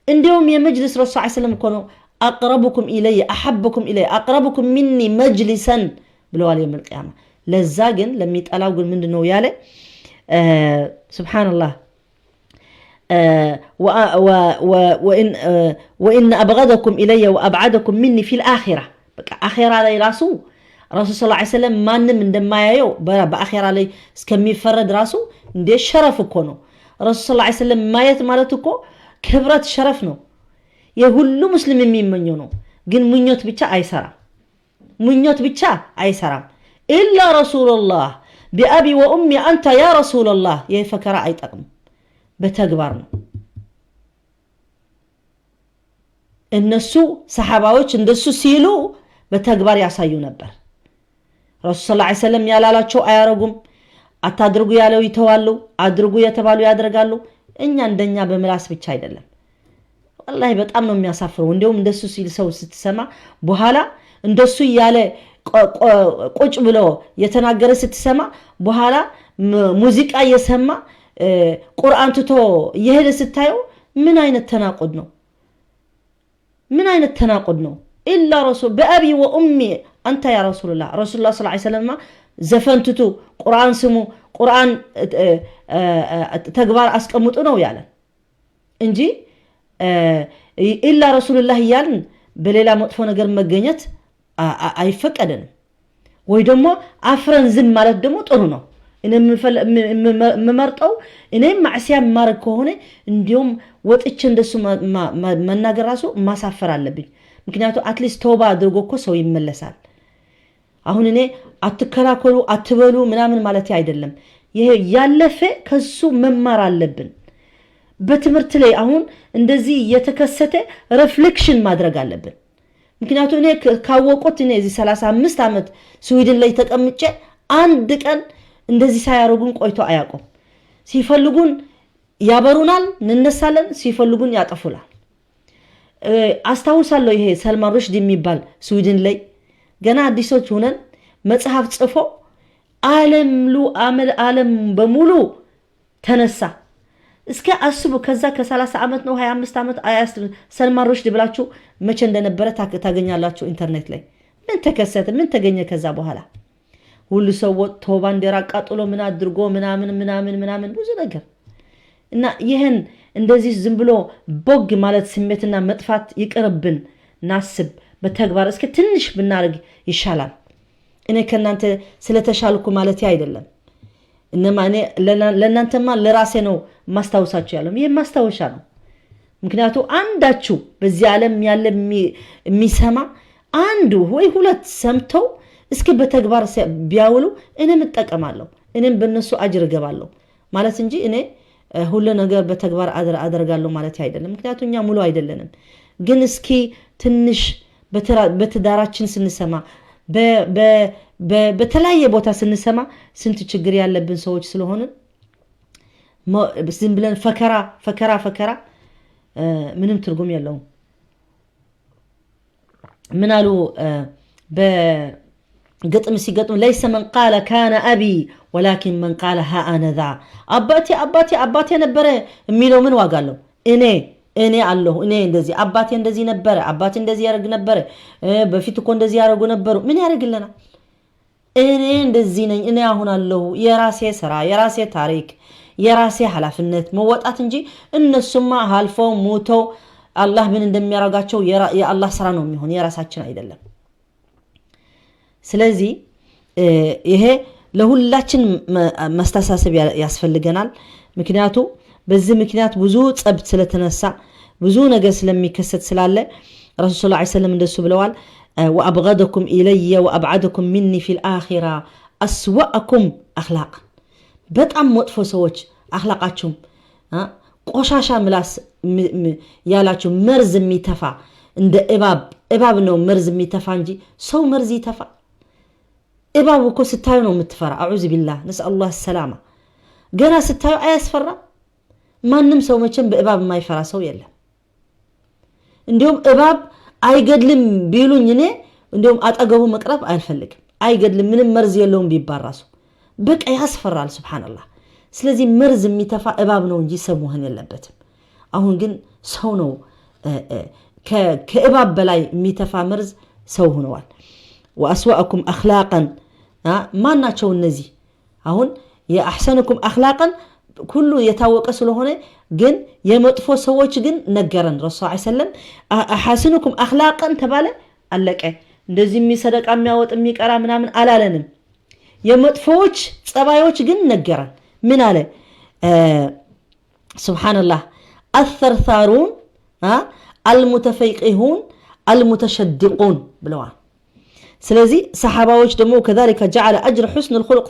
እንዲሁም የመጅልስ ረሱል ስ ሰለም እኮ ነው أقربكم إلي أحبكم إلي أقربكم مني مجلسا ብለዋል يوم القيامة። ለዛ ግን ለሚጠላው ግን ምንድን ነው ያለ? سبحان الله وإن أبغضكم إلي وأبعدكم مني في الآخرة። በቃ አኼራ ላይ ራሱ ረሱል ስ ሰለም ማንም እንደማያየው በአኼራ ላይ እስከሚፈረድ ራሱ እንዴ شرف እኮ ነው። ረሱል ስ ሰለም ማየት ማለት እኮ ክብረት شرف ነው። የሁሉ ሙስሊም የሚመኘው ነው። ግን ምኞት ብቻ አይሰራም። ምኞት ብቻ አይሰራም። إلا رسول الله بأبي وأمي أنت يا رسول الله ይህ ፈከራ አይጠቅምም። በተግባር ነው። እነሱ ሰሓባዎች እንደሱ ሲሉ በተግባር ያሳዩ ነበር። ረሱል ስ ሰለም ያላላቸው አያረጉም። አታድርጉ ያለው ይተዋሉ፣ አድርጉ የተባሉ ያደርጋሉ። እኛ እንደኛ በምላስ ብቻ አይደለም። ወላሂ በጣም ነው የሚያሳፍረው። እንዲሁም እንደሱ ሲል ሰው ስትሰማ፣ በኋላ እንደሱ እያለ ቁጭ ብሎ የተናገረ ስትሰማ፣ በኋላ ሙዚቃ እየሰማ ቁርአን ትቶ እየሄደ ስታየው ምን አይነት تناقض ነው? ምን አይነት تناقض ነው? إلا رسول بأبي وأمي أنت يا رسول الله። ረሱሉላህ ስ ሰለማ ዘፈን ትቱ፣ ቁርአን ስሙ፣ ቁርአን ተግባር አስቀምጡ ነው ያለን እንጂ إلا رسول الله እያልን በሌላ መጥፎ ነገር መገኘት አይፈቀደንም። ወይ ደግሞ አፍረን ዝም ማለት ደግሞ ጥሩ ነው። እኔ የምመርጠው እኔም معصية የማድረግ ከሆነ እንዲሁም ወጥቼ እንደሱ መናገር ራሱ ማሳፈር አለብኝ። ምክንያቱ at least ተውባ አድርጎ እኮ ሰው ይመለሳል። አሁን እኔ አትከላከሉ አትበሉ ምናምን ማለት አይደለም። ይሄ ያለፈ ከሱ መማር አለብን። በትምህርት ላይ አሁን እንደዚህ የተከሰተ reflection ማድረግ አለብን። ምክንያቱም እኔ ካወቁት እኔ እዚህ 35 ዓመት ስዊድን ላይ ተቀምጬ አንድ ቀን እንደዚህ ሳያደርጉን ቆይቶ አያውቁም። ሲፈልጉን ያበሩናል፣ እንነሳለን። ሲፈልጉን ያጠፉናል። አስታውሳለሁ ይሄ ሰልማን ሩሽዲ የሚባል ስዊድን ላይ ገና አዲሶች ሆነን መጽሐፍ ጽፎ ዓለም በሙሉ ተነሳ። እስከ አስቡ ከዛ ከ30 ዓመት ነው 25 ዓመት ሰልማን ሩሽዲ ብላችሁ መቼ እንደነበረ ታገኛላችሁ ኢንተርኔት ላይ። ምን ተከሰተ? ምን ተገኘ? ከዛ በኋላ ሁሉ ሰው ወጥቶ ባንዲራ አቃጥሎ ምን አድርጎ ምናምን ምናምን ምናምን ብዙ ነገር እና ይህን እንደዚህ ዝም ብሎ ቦግ ማለት ስሜትና መጥፋት ይቅርብን። ናስብ በተግባር እስከ ትንሽ ብናደርግ ይሻላል። እኔ ከእናንተ ስለተሻልኩ ማለት አይደለም። እነማ እኔ ለእናንተማ ለራሴ ነው ማስታወሳችሁ ያለው ይሄ ማስታወሻ ነው። ምክንያቱ አንዳችሁ በዚህ ዓለም ያለ የሚሰማ አንዱ ወይ ሁለት ሰምተው እስኪ በተግባር ቢያውሉ እኔም እጠቀማለሁ፣ እኔም በእነሱ አጅር እገባለሁ ማለት እንጂ እኔ ሁሉ ነገር በተግባር አደርጋለሁ ማለት አይደለም። ምክንያቱ እኛ ሙሉ አይደለንም። ግን እስኪ ትንሽ በትዳራችን ስንሰማ በተለያየ ቦታ ስንሰማ ስንት ችግር ያለብን ሰዎች ስለሆንን ዝም ብለን ፈከራ ፈከራ ፈከራ ምንም ትርጉም የለውም። ምን አሉ በግጥም ሲገጥሙ ليس من قال كان أبي ولكن من قال ها أنا ذا። አባቴ አባቴ አባቴ ነበረ የሚለው ምን ዋጋ አለው? እኔ እኔ አለሁ እኔ እንደዚህ አባቴ እንደዚህ ነበረ፣ አባቴ እንደዚህ ያደርግ ነበረ፣ በፊት እኮ እንደዚህ ያደርጉ ነበሩ። ምን ያደርግልናል? እኔ እንደዚህ ነኝ፣ እኔ አሁን አለሁ። የራሴ ስራ፣ የራሴ ታሪክ፣ የራሴ ኃላፊነት መወጣት እንጂ እነሱማ አልፈው ሞተው አላህ ምን እንደሚያደርጋቸው የአላህ ስራ ነው የሚሆን፣ የራሳችን አይደለም። ስለዚህ ይሄ ለሁላችን መስተሳሰብ ያስፈልገናል። ምክንያቱ በዚህ ምክንያት ብዙ ጸብ ስለተነሳ ብዙ ነገር ስለሚከሰት ስላለ ረሱል ሰለላሁ ዐለይሂ ወሰለም እንደሱ ብለዋል። وأبغضكم إلي وأبعدكم مني في الآخرة أسوأكم أخلاقا። በጣም መጥፎ ሰዎች አኽላቃችሁም ቆሻሻ ምላስ ያላችሁ መርዝ የሚተፋ እንደ እባብ እባብ ነው መርዝ የሚተፋ እንጂ ሰው መርዝ ይተፋ? እባብ እኮ ስታዩ ነው የምትፈራ። أعوذ بالله نسأل الله السلامة። ገና ስታዩ አያስፈራም? ማንም ሰው መቼም በእባብ የማይፈራ ሰው የለም። እንዲሁም እባብ አይገድልም ቢሉኝ እኔ እንዲሁም አጠገቡ መቅረብ አልፈልግም። አይገድልም ምንም መርዝ የለውም ቢባል ራሱ በቃ ያስፈራል። ሱብሓነላህ። ስለዚህ መርዝ የሚተፋ እባብ ነው እንጂ ሰው መሆን የለበትም። አሁን ግን ሰው ነው ከእባብ በላይ የሚተፋ መርዝ ሰው ሆነዋል። ወአስዋአኩም አኽላቀን ማን ናቸው እነዚህ? አሁን የአሕሰንኩም አኽላቀን ሁሉ የታወቀ ስለሆነ ግን የመጥፎ ሰዎች ግን ነገረን ረሱል ሰለላሁ ዐለይሂ ወሰለም አሐስንኩም አኽላቀን ተባለ፣ አለቀ። እንደዚህ የሚሰደቃ የሚያወጥ የሚቀራ ምናምን አላለንም። የመጥፎዎች ጸባዮች ግን ነገረን። ምን አለ? ሱብሓነላህ አልተርታሩን አልሙተፈይቂሁን አልሙተሸዲቁን ብለዋል። ስለዚህ ሰሓባዎች ደግሞ ከዛሊከ ጀዐለ አጅረ ሑስን ልኹሉቅ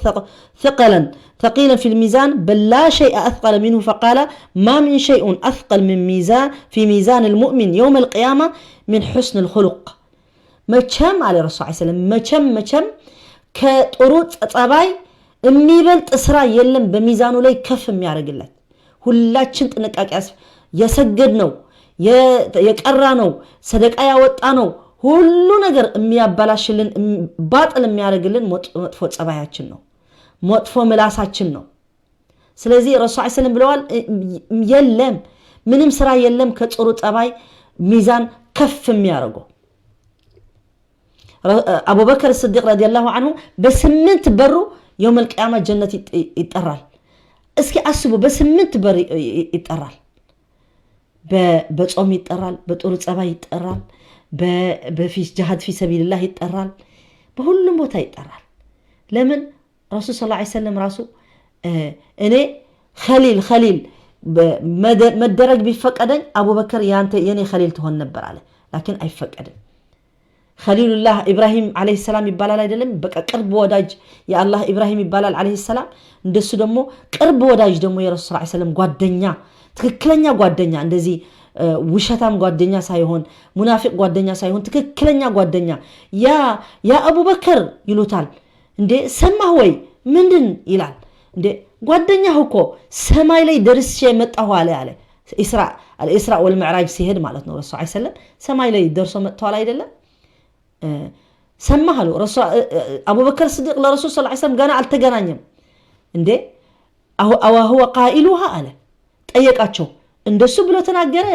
ثقلا ثقيلا في الميزان بل لا شيء أثقل منه فقال ما من شيء أثقل من ميزان في ميزان المؤمن يوم القيامة من حسن الخلق። መቼም አለ ረሱል ዐለይሂ ወሰለም መቼም መቼም ከጥሩ ጸባይ የሚበልጥ ስራ የለም በሚዛኑ ላይ ከፍ የሚያደርግለት። ሁላችን ጥንቃቄ የሰገድ ነው የቀራ ነው ሰደቃ ያወጣ ነው ሁሉ ነገር የሚያበላሽልን ባጥል የሚያደርግልን መጥፎ ጸባያችን ነው፣ መጥፎ ምላሳችን ነው። ስለዚህ ረሱል ዐለይሂ ወሰለም ብለዋል የለም ምንም ስራ የለም ከጥሩ ጸባይ ሚዛን ከፍ የሚያደርገው። አቡበከር ስዲቅ ረዲየላሁ ዐንሁ በ8 በሩ የውመል ቂያማ ጀነት ይጠራል። እስኪ አስቡ፣ በ8 በር ይጠራል። በጾም ይጠራል፣ በጥሩ ጸባይ ይጠራል፣ በጂሃድ ፊ ሰቢልላህ ይጠራል፣ በሁሉም ቦታ ይጠራል። ለምን ረሱል ሰለላሁ ዐለይሂ ወሰለም ራሱ እኔ ኸሊል ኸሊል መደረግ ቢፈቀደኝ አቡበከር ያንተ የኔ ኸሊል ትሆን ነበር አለ። ላኪን አይፈቀድም። خليل الله ኢብራሂም عليه السلام ይባላል አይደለም? በቃ ቅርብ ወዳጅ የአላህ ኢብራሂም ይባላል عليه السلام። እንደሱ ደግሞ ቅርብ ወዳጅ ደግሞ የረሱል ስ ሰለም ጓደኛ፣ ትክክለኛ ጓደኛ፣ እንደዚህ ውሸታም ጓደኛ ሳይሆን፣ ሙናፊቅ ጓደኛ ሳይሆን ትክክለኛ ጓደኛ፣ يا አቡበከር ይሉታል። እንዴ ሰማህ ወይ? ምንድን ይላል። እንዴ ጓደኛህ እኮ ሰማይ ላይ ደርሼ መጣሁ አለ። الإسراء والمعراج ሲሄድ ማለት ነው። ረሱ ሰለም ሰማይ ላይ ደርሶ መጥተዋል አይደለም? ሰማህ አሉ። አቡበከር ስዲቅ ለረሱል ስ ሰለም ገና አልተገናኘም። እንዴ أوهو قائلها አለ፣ ጠየቃቸው። እንደሱ ብሎ ተናገረ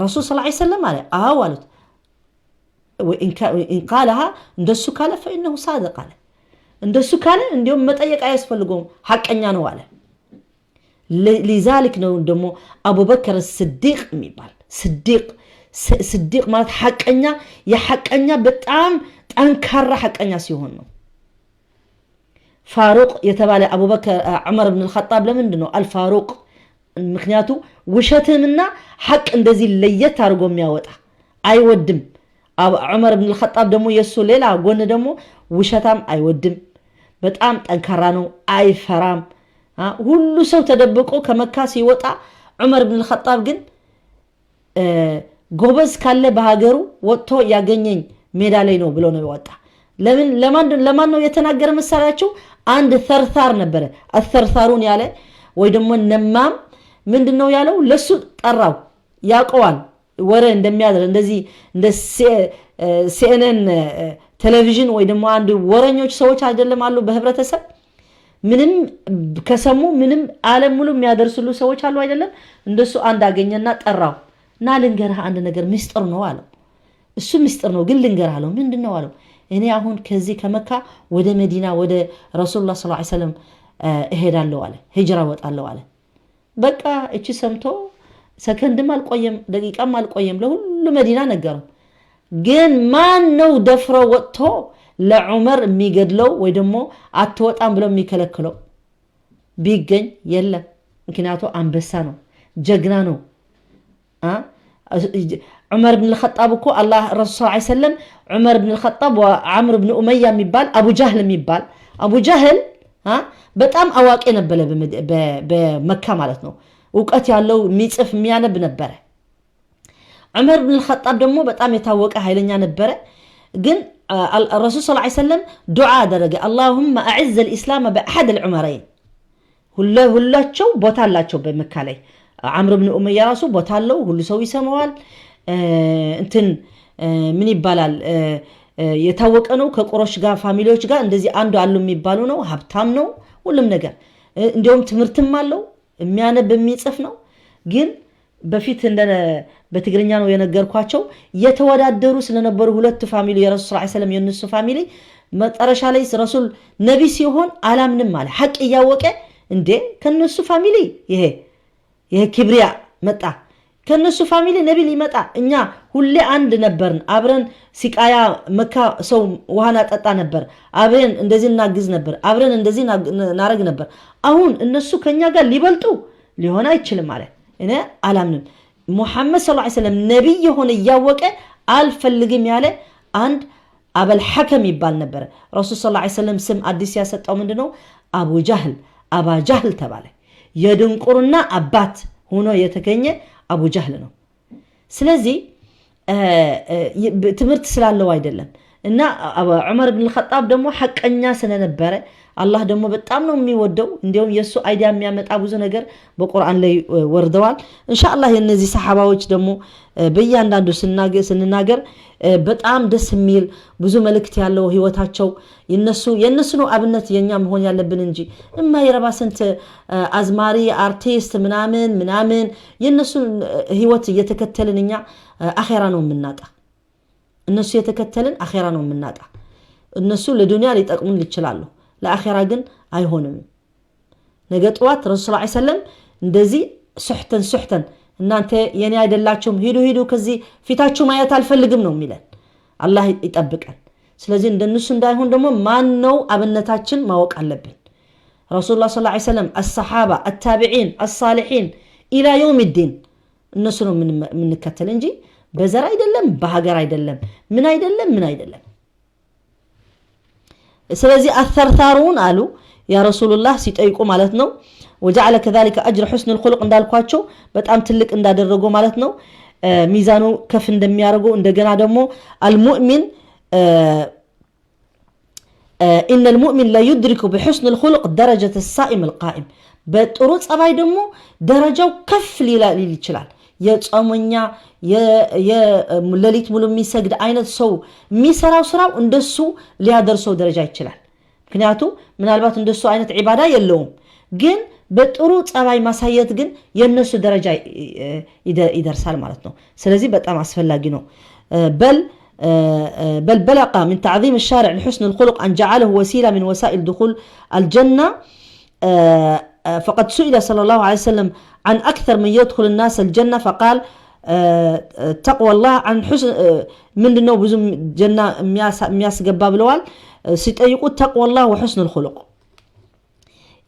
ረሱል ስ ሰለም አለ። አዎ አሉት። إن قالها እንደሱ ካለ فإنه صادق አለ። እንደሱ ካለ እንዲሁም መጠየቅ አያስፈልገውም፣ ሐቀኛ ነው አለ። لذلك ነው ደግሞ አቡበከር ስዲቅ የሚባል። ስዲቅ፣ ስዲቅ ማለት ሐቀኛ፣ የሐቀኛ በጣም ጠንካራ ሐቀኛ ሲሆን ነው። ፋሩቅ የተባለ አቡበከር ዑመር ብን ልኸጣብ ለምንድን ነው አልፋሩቅ? ምክንያቱ ውሸትንና ሐቅ እንደዚህ ለየት አድርጎ የሚያወጣ አይወድም። ዑመር ብን ልኸጣብ ደግሞ የእሱ ሌላ ጎን ደግሞ ውሸታም አይወድም። በጣም ጠንካራ ነው፣ አይፈራም። ሁሉ ሰው ተደብቆ ከመካ ሲወጣ ዑመር ብን ልኸጣብ ግን ጎበዝ ካለ በሀገሩ ወጥቶ ያገኘኝ ሜዳ ላይ ነው ብሎ ነው የወጣ። ለምን ለማን ነው የተናገረ መሳሪያቸው? አንድ ثرثار ነበረ። الثرثارون ያለ ወይ ደግሞ ነማም ምንድን ነው ያለው? ለሱ ጠራው፣ ያውቀዋል ወረ እንደሚያደር፣ እንደዚህ እንደ ሲኤንኤን ቴሌቪዥን ወይ ደግሞ አንድ ወረኞች ሰዎች አይደለም አሉ በህብረተሰብ፣ ምንም ከሰሙ ምንም ዓለም ሙሉ የሚያደርስሉ ሰዎች አሉ አይደለም? እንደሱ አንድ አገኘና ጠራው እና ልንገርህ አንድ ነገር፣ ምስጢር ነው አለው። እሱ ምስጢር ነው ግን ልንገርህ አለው። ምንድን ነው አለው። እኔ አሁን ከዚህ ከመካ ወደ መዲና ወደ ረሱሉላህ ስ ሰለም እሄዳለሁ አለ። ሂጅራ ወጣለሁ አለ። በቃ እቺ ሰምቶ ሰከንድም አልቆየም፣ ደቂቃም አልቆየም፣ ለሁሉ መዲና ነገረው። ግን ማን ነው ደፍሮ ወጥቶ ለዑመር የሚገድለው ወይ ደግሞ አትወጣም ብሎ የሚከለክለው ቢገኝ? የለም። ምክንያቱ አንበሳ ነው፣ ጀግና ነው። ዑመር ብን ልኸጣብ እኮ አላህ ረሱል ስ ሰለም ዑመር ብን ልኸጣብ ዓምር ብን ኡመያ የሚባል፣ አቡ ጃህል የሚባል፣ አቡ ጃህል በጣም አዋቂ ነበረ በመካ ማለት ነው። እውቀት ያለው፣ የሚጽፍ፣ የሚያነብ ነበረ። ዑመር ብን ልኸጣብ ደግሞ በጣም የታወቀ ኃይለኛ ነበረ። ግን ረሱል ስ ሰለም ዱዓ አደረገ። اللهم أعز الإسلام بأحد العمرين። ሁላቸው ቦታ አላቸው በመካ ላይ። ዓምር ብን ኡመያ ራሱ ቦታ አለው፣ ሁሉ ሰው ይሰማዋል። እንትን ምን ይባላል፣ የታወቀ ነው። ከቁረሽ ጋር family ዎች ጋር እንደዚህ አንዱ አሉ የሚባሉ ነው። ሀብታም ነው ሁሉም ነገር፣ እንዲሁም ትምህርትም አለው፣ የሚያነብ የሚጽፍ ነው። ግን በፊት እንደ በትግርኛ ነው የነገርኳቸው፣ የተወዳደሩ ስለነበሩ ሁለቱ family የረሱል ስ ሰለም የእነሱ family፣ መጨረሻ ላይ ረሱል ነቢ ሲሆን አላምንም አለ። ሐቅ እያወቀ እንዴ ከነሱ family ይሄ كبرياء መጣ፣ ከነሱ family ነቢ ሊመጣ፣ እኛ ሁሌ አንድ ነበርን፣ አብረን ሲቃያ መካ ሰው ውሃ ናጠጣ ነበር፣ አብረን እንደዚህ እናግዝ ነበር፣ አብረን እንደዚህ ናረግ ነበር። አሁን እነሱ ከኛ ጋር ሊበልጡ ሊሆን አይችልም አለ። እኔ አላምንም። ሙሐመድ ስ ሰለም ነቢይ የሆነ እያወቀ አልፈልግም ያለ አንድ አበልሐከም ይባል ነበረ። ረሱል ስ ሰለም ስም አዲስ ያሰጠው ምንድን ነው? አቡ ጃህል፣ አባ ጃህል ተባለ። የድንቁርና አባት ሆኖ የተገኘ አቡ ጃህል ነው። ስለዚህ ትምህርት ስላለው አይደለም። እና ዑመር ብን ልኸጣብ ደግሞ ሐቀኛ ስለነበረ አላህ ደግሞ በጣም ነው የሚወደው። እንዲሁም የእሱ idea የሚያመጣ ብዙ ነገር በቁርአን ላይ ወርደዋል። እንሻአላህ የእነዚህ ሰሓባዎች ደግሞ በእያንዳንዱ ስንናገር በጣም ደስ የሚል ብዙ መልእክት ያለው ህይወታቸው የእነሱ ነው አብነት የእኛ መሆን ያለብን እንጂ የማይረባ ስንት አዝማሪ፣ አርቲስት ምናምን ምናምን የእነሱን ህይወት እየተከተልን እኛ አኼራ ነው የምናጣ። እነሱ የተከተልን አኼራ ነው የምናጣ። እነሱ ለዱንያ ሊጠቅሙን ይችላሉ፣ ለአኼራ ግን አይሆንም። ነገ ጠዋት ረሱል ስ ሰለም እንደዚህ سحقا سحقا እናንተ የኔ አይደላችሁም፣ ሂዱ ሂዱ፣ ከዚህ ፊታችሁ ማየት አልፈልግም ነው የሚለን። አላህ ይጠብቀን። ስለዚህ እንደነሱ እንዳይሆን ደግሞ ማን ነው አብነታችን ማወቅ አለብን። ረሱሉላህ صلى الله عليه وسلم፣ الصحابة፣ التابعين፣ الصالحين إلى يوم الدين እነሱ ነው የምንከተል እንጂ በዘር አይደለም፣ በሀገር አይደለም፣ ምን አይደለም፣ ምን አይደለም። ስለዚህ الثرثارون አሉ يا رسول الله ሲጠይቁ ማለት ነው። وجعل كذلك أجر حسن الخلق እንዳልኳቸው በጣም ትልቅ እንዳደረጉ ማለት ነው። ሚዛኑ ከፍ እንደሚያደርጉ እንደገና ደግሞ المؤمن إن المؤمن ليدرك بحسن الخلق درجة الصائم القائم በጥሩ ጸባይ ደግሞ ደረጃው ከፍ ሊል ይችላል። የጾመኛ ሌሊት ሙሉ የሚሰግድ አይነት ሰው የሚሰራው ስራው እንደሱ ሊያደርሰው ደረጃ ይችላል። ምክንያቱ ምናልባት እንደሱ አይነት ዒባዳ የለውም፣ ግን በጥሩ ጸባይ ማሳየት ግን የእነሱ ደረጃ ይደርሳል ማለት ነው። ስለዚህ በጣም አስፈላጊ ነው። بل بلغ من تعظيم الشارع لحسن الخلق أن جعله وسيلة من وسائل دخول الجنة. فقد سئل صلى الله عليه وسلم عن أكثر من يدخل الناس الجنة فقال تقوى الله عن حسن ምንድነው ብዙም ጀና የሚያስገባ ብለዋል ሲጠይቁ تقوى الله وحسن الخلق።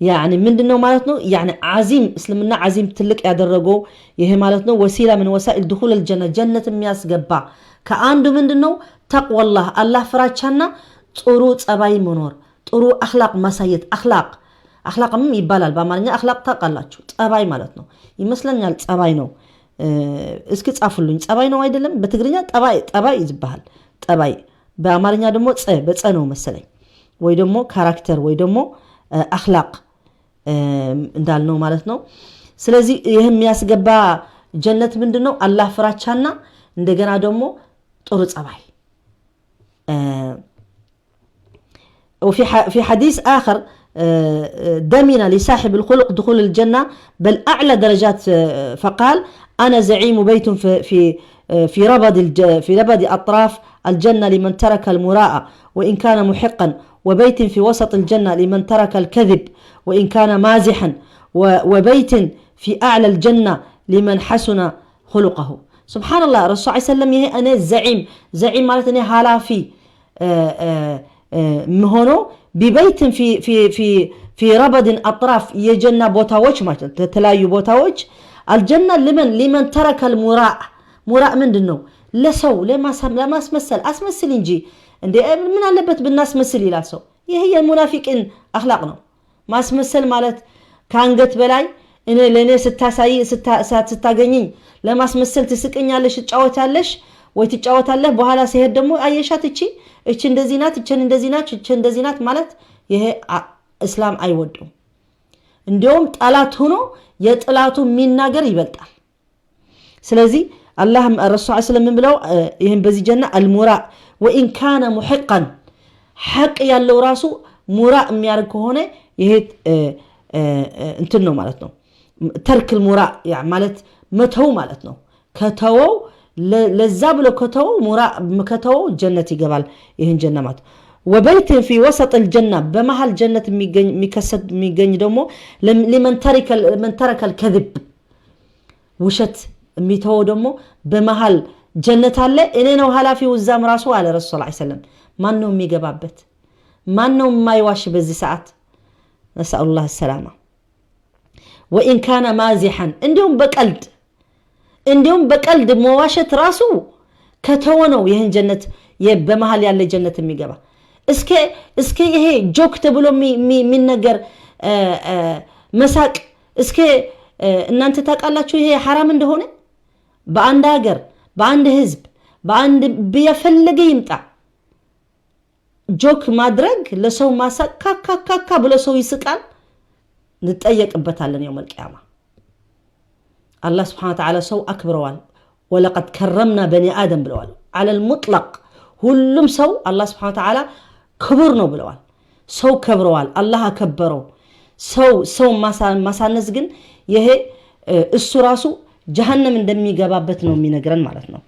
يعني ምንድነው ማለት ነው? يعني عظيم እስልምና عظيم ትልቅ ያደረገው ይሄ ማለት ነው። وسيلة من وسائل دخول الجنة ጀነት የሚያስገባ ከአንዱ ምንድነው? تقوى الله አላህ ፍራቻና ጥሩ ጸባይ መኖር፣ ጥሩ አኽላቅ ማሳየት። አኽላቅ አኽላቅም ይባላል በአማርኛ አኽላቅ ታውቃላችሁ፣ ጸባይ ማለት ነው ይመስለኛል። ጸባይ ነው። እስኪ ጻፉልኝ። ጸባይ ነው አይደለም? በትግርኛ ጠባይ ጠባይ ይባላል። ጠባይ በአማርኛ ደግሞ ጸ በጸ ነው መሰለኝ፣ ወይ ደግሞ character ወይ ደግሞ አኽላቅ እንዳልነው ማለት ነው። ስለዚህ ይህ የሚያስገባ ጀነት ምንድን ነው? አላህ ፍራቻና እንደገና ደግሞ ጥሩ ጸባይ። وفي حديث آخر ضمن لصاحب الخلق دخول الجنة بل أعلى درجات فقال أنا زعيم بيت في ربض أطراف الجنة لمن ترك المراء وإن كان محقا، وبيت في وسط الجنة لمن ترك الكذب وإن كان مازحا، وبيت في أعلى الجنة لمن حسن خلقه። سبحان الله ረሱል ሰለም ይሄ እኔ زعيم زعيم ማለት እኔ ኃላፊ ምሆነው ببيت في ربض أطراف የጀና ቦታዎች ማለት ነው፣ የተለያዩ ቦታዎች الجنة لمن ترك المراء። مراء ምንድን ነው? ለሰው ለማስመሰል አስመስል እንጂ እንዴ ምን አለበት ብናስመስል ይላል ሰው። ይህ የሙናፊቅን አኽላቅ ነው። ማስመሰል ማለት ከአንገት በላይ እኔ ለእኔ ስታሳይ ስታገኘኝ ለማስመሰል ትስቅኛለሽ፣ ትጫወታለሽ ወይ ትጫወታለህ። በኋላ ሲሄድ ደግሞ አየሻት እቺ እቺ እንደዚህ ናት፣ እችን እንደዚህ ናት፣ እቺ እንደዚህ ናት ማለት ይሄ እስላም አይወደውም። እንዲያውም ጠላት ሆኖ የጥላቱ የሚናገር ይበልጣል። ስለዚህ አላህ ረሱል ስለም ምን ብለው ይህን በዚህ ጀና المراء وإن كان محقا ሐቅ ያለው ራሱ مراء የሚያደርግ ከሆነ ይሄ እንትን ነው ማለት ነው። ترك المراء ማለት መተው ማለት ነው። ከተወው ለዛ ብሎ ከተወው مراء ከተወው ጀነት ይገባል። ይህን ጀና ማለት وبيت في وسط الجنة በመሃል ጀነት የሚከሰት የሚገኝ ደግሞ لمن ترك الكذب ውሸት የሚተወው ደግሞ በመሃል ጀነት አለ። እኔ ነው ኃላፊው እዛም ራሱ አለ ረሱል ስ ሰለም። ማን ነው የሚገባበት? ማን ነው የማይዋሽ በዚህ ሰዓት? نسأل الله السلامة። وإن كان مازحا እንዲሁም በቀልድ መዋሸት ራሱ ከተወ ነው ይህን ጀነት በመሃል ያለ ጀነት የሚገባ። እስከ ይሄ joke ተብሎ የሚነገር መሳቅ እስከ እናንተ ታውቃላችሁ ይሄ ሐራም እንደሆነ። በአንድ ሀገር፣ በአንድ ህዝብ፣ በአንድ የፈለገ ይምጣ joke ማድረግ ለሰው ማሳቅ ካካካካ ብሎ ሰው ይስቃል፣ እንጠየቅበታለን يوم القيامة። አላህ سبحانه وتعالى ሰው አክብረዋል። ولقد كرمنا بني آدم ብለዋል። على المطلق ሁሉም ሰው አላህ سبحانه وتعالى ክቡር ነው ብለዋል። ሰው ከብረዋል። አላህ አከበረው። ሰው ሰው ማሳነስ ግን ይሄ እሱ ራሱ ጀሃነም እንደሚገባበት ነው የሚነግረን ማለት ነው።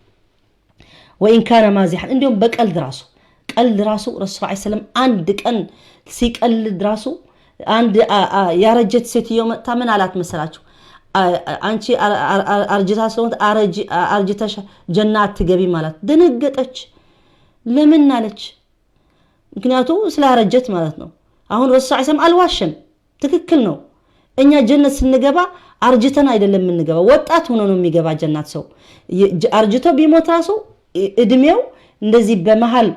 وإن كان مازحا እንዲሁም በቀልድ ራሱ ቀልድ ራሱ ረሱል ሰለም አንድ ቀን ሲቀልድ ራሱ አንድ ያረጀት ሴትዮ መጥታ ምን አላት መሰላችሁ? አንቺ አርጅታ ስለሆነ አርጅተሽ ጀና አትገቢ ማለት። ደነገጠች። ለምን አለች? ምክንያቱ ስላረጀት ማለት ነው። አሁን ረሱል ሰለም አልዋሸም፣ ትክክል ነው። እኛ ጀነት ስንገባ አርጅተን አይደለም የምንገባ፣ ወጣት ሆኖ ነው የሚገባ ጀነት። ሰው አርጅቶ ቢሞት ራሱ እድሜው እንደዚህ በመሃል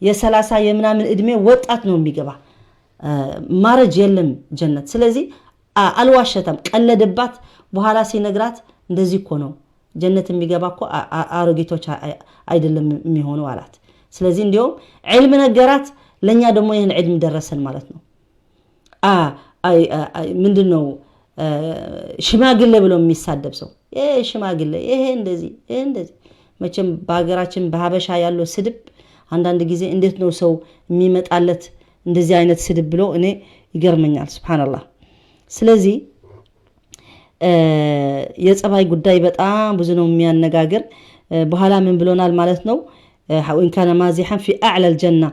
የ30 የምናምን እድሜ ወጣት ነው የሚገባ። ማረጅ የለም ጀነት። ስለዚህ አልዋሸተም፣ ቀለደባት። በኋላ ሲነግራት እንደዚህ እኮ ነው ጀነት የሚገባ እኮ አሮጊቶች አይደለም የሚሆነው አላት። ስለዚህ እንዲሁም ዕልም ነገራት፣ ለእኛ ደግሞ ይህን ዕልም ደረሰን ማለት ነው። ምንድን ነው ሽማግሌ ብሎ የሚሳደብ ሰው፣ ይሄ ሽማግሌ፣ ይሄ እንደዚህ፣ ይሄ እንደዚህ። መቼም በሀገራችን በሀበሻ ያለው ስድብ አንዳንድ ጊዜ እንዴት ነው ሰው የሚመጣለት እንደዚህ አይነት ስድብ ብሎ እኔ ይገርመኛል። ስብሓንላህ። ስለዚህ የጸባይ ጉዳይ በጣም ብዙ ነው የሚያነጋግር። በኋላ ምን ብሎናል ማለት ነው? وإن كان مازحا في أعلى الجنة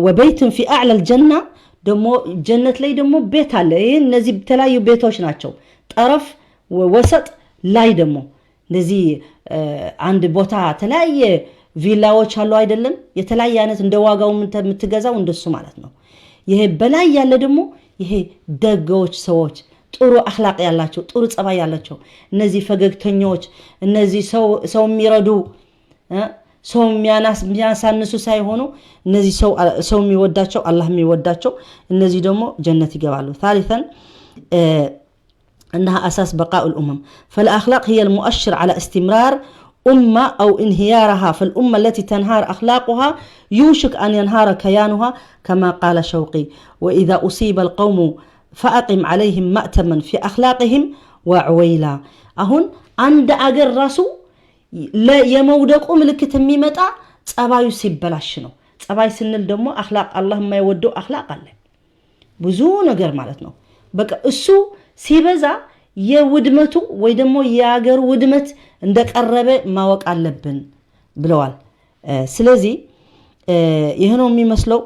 وبيت في أعلى الجنة፣ ደግሞ ጀነት ላይ ደግሞ ቤት አለ። ይህ እነዚህ የተለያዩ ቤቶች ናቸው። ጠረፍ፣ ወሰጥ ላይ ደግሞ እንደዚህ አንድ ቦታ የተለያየ ቪላዎች አሉ አይደለም? የተለያየ አይነት እንደ ዋጋው የምትገዛው እንደሱ ማለት ነው። ይሄ በላይ ያለ ደግሞ ይሄ ደጎች ሰዎች፣ ጥሩ አኽላቅ ያላቸው፣ ጥሩ ጸባይ ያላቸው፣ እነዚህ ፈገግተኞች፣ እነዚህ ሰው የሚረዱ፣ ሰው የሚያሳንሱ ሳይሆኑ እነዚህ ሰው የሚወዳቸው፣ አላህ የሚወዳቸው፣ እነዚህ ደግሞ ጀነት ይገባሉ። ثالثا أنها أساس بقاء الأمم، فالأخلاق هي المؤشر على استمرار أمة أو انهيارها، فالأمة التي تنهار أخلاقها يوشك أن ينهار كيانها، كما قال شوقي: وإذا أصيب القوم فأقم عليهم مأتما في أخلاقهم واعويلا። አሁን አንድ አገር ራሱ የመውደቁ ምልክት የሚመጣ ጸባዩ ሲበላሽ ነው። ጸባይ ስንል ደግሞ አኽላቅ፣ አላህ የማይወደው አኽላቅ አለ ብዙ ነገር ማለት ነው። በቃ እሱ ሲበዛ የውድመቱ ወይ ደግሞ የሀገሩ ውድመት እንደቀረበ ማወቅ አለብን ብለዋል። ስለዚህ ይህ ነው የሚመስለው።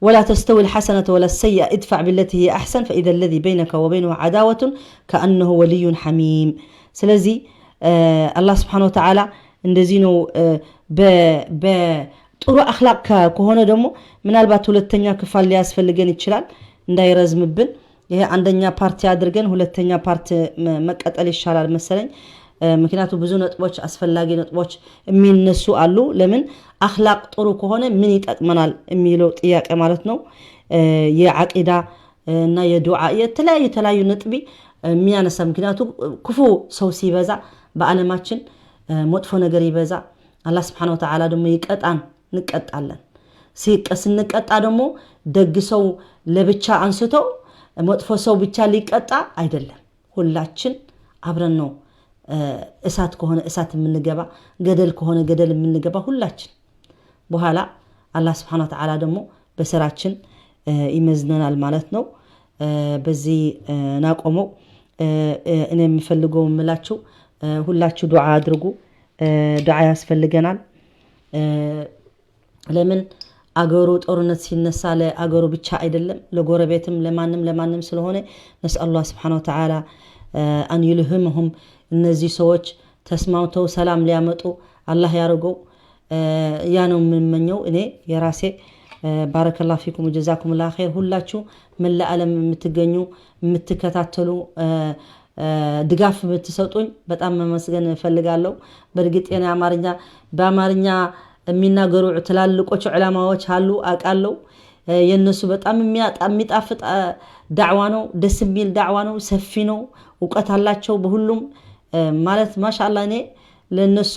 ولا تستوي الحسنة ولا السيئة، ادفع بالتي هي أحسن فإذا الذي بينك وبينه عداوة كأنه ولي حميم። ስለዚህ አላህ ስብሓነ ወተዓላ እንደዚህ ነው። በጥሩ አኽላቅ ከሆነ ደግሞ ምናልባት ሁለተኛ ክፍል ሊያስፈልገን ይችላል፣ እንዳይረዝምብን ይሄ አንደኛ part አድርገን ሁለተኛ part መቀጠል ይሻላል መሰለኝ። ምክንያቱ ብዙ ነጥቦች፣ አስፈላጊ ነጥቦች የሚነሱ አሉ። ለምን አኽላቅ ጥሩ ከሆነ ምን ይጠቅመናል የሚለው ጥያቄ ማለት ነው። የዓቂዳ እና የዱዓ የተለያዩ የተለያዩ ነጥቢ የሚያነሳ፣ ምክንያቱ ክፉ ሰው ሲበዛ በዓለማችን መጥፎ ነገር ይበዛ። አላህ ስብሓነ ወተዓላ ደግሞ ይቀጣን፣ እንቀጣለን። ስንቀጣ ደግሞ ደግ ሰው ለብቻ አንስቶ መጥፎ ሰው ብቻ ሊቀጣ አይደለም። ሁላችን አብረን ነው፣ እሳት ከሆነ እሳት የምንገባ፣ ገደል ከሆነ ገደል የምንገባ ሁላችን። በኋላ አላህ ስብሓነ ወተዓላ ደግሞ በስራችን ይመዝነናል ማለት ነው። በዚህ ናቆመው። እኔ የምፈልገው የምላችሁ ሁላችሁ ዱዓ አድርጉ። ዱዓ ያስፈልገናል። ለምን አገሩ ጦርነት ሲነሳ ለአገሩ ብቻ አይደለም፣ ለጎረቤትም፣ ለማንም ለማንም ስለሆነ نسأل الله سبحانه وتعالى أن يلهمهم፣ እነዚህ ሰዎች ተስማምተው ሰላም ሊያመጡ አላህ ያደርገው። ያ ነው የምመኘው እኔ የራሴ። بارك الله فيكم، جزاكم الله خير። ሁላችሁ መላ ዓለም የምትገኙ፣ የምትከታተሉ፣ ድጋፍ የምትሰጡኝ በጣም መመስገን እፈልጋለሁ። በእርግጥ የኔ አማርኛ፣ በአማርኛ የሚናገሩ ትላልቆች ዑለማዎች አሉ አውቃለሁ። የእነሱ በጣም የሚጣፍጥ ዳዕዋ ነው። ደስ የሚል ዳዕዋ ነው። ሰፊ ነው። እውቀት አላቸው በሁሉም ማለት ማሻአላ። እኔ ለነሱ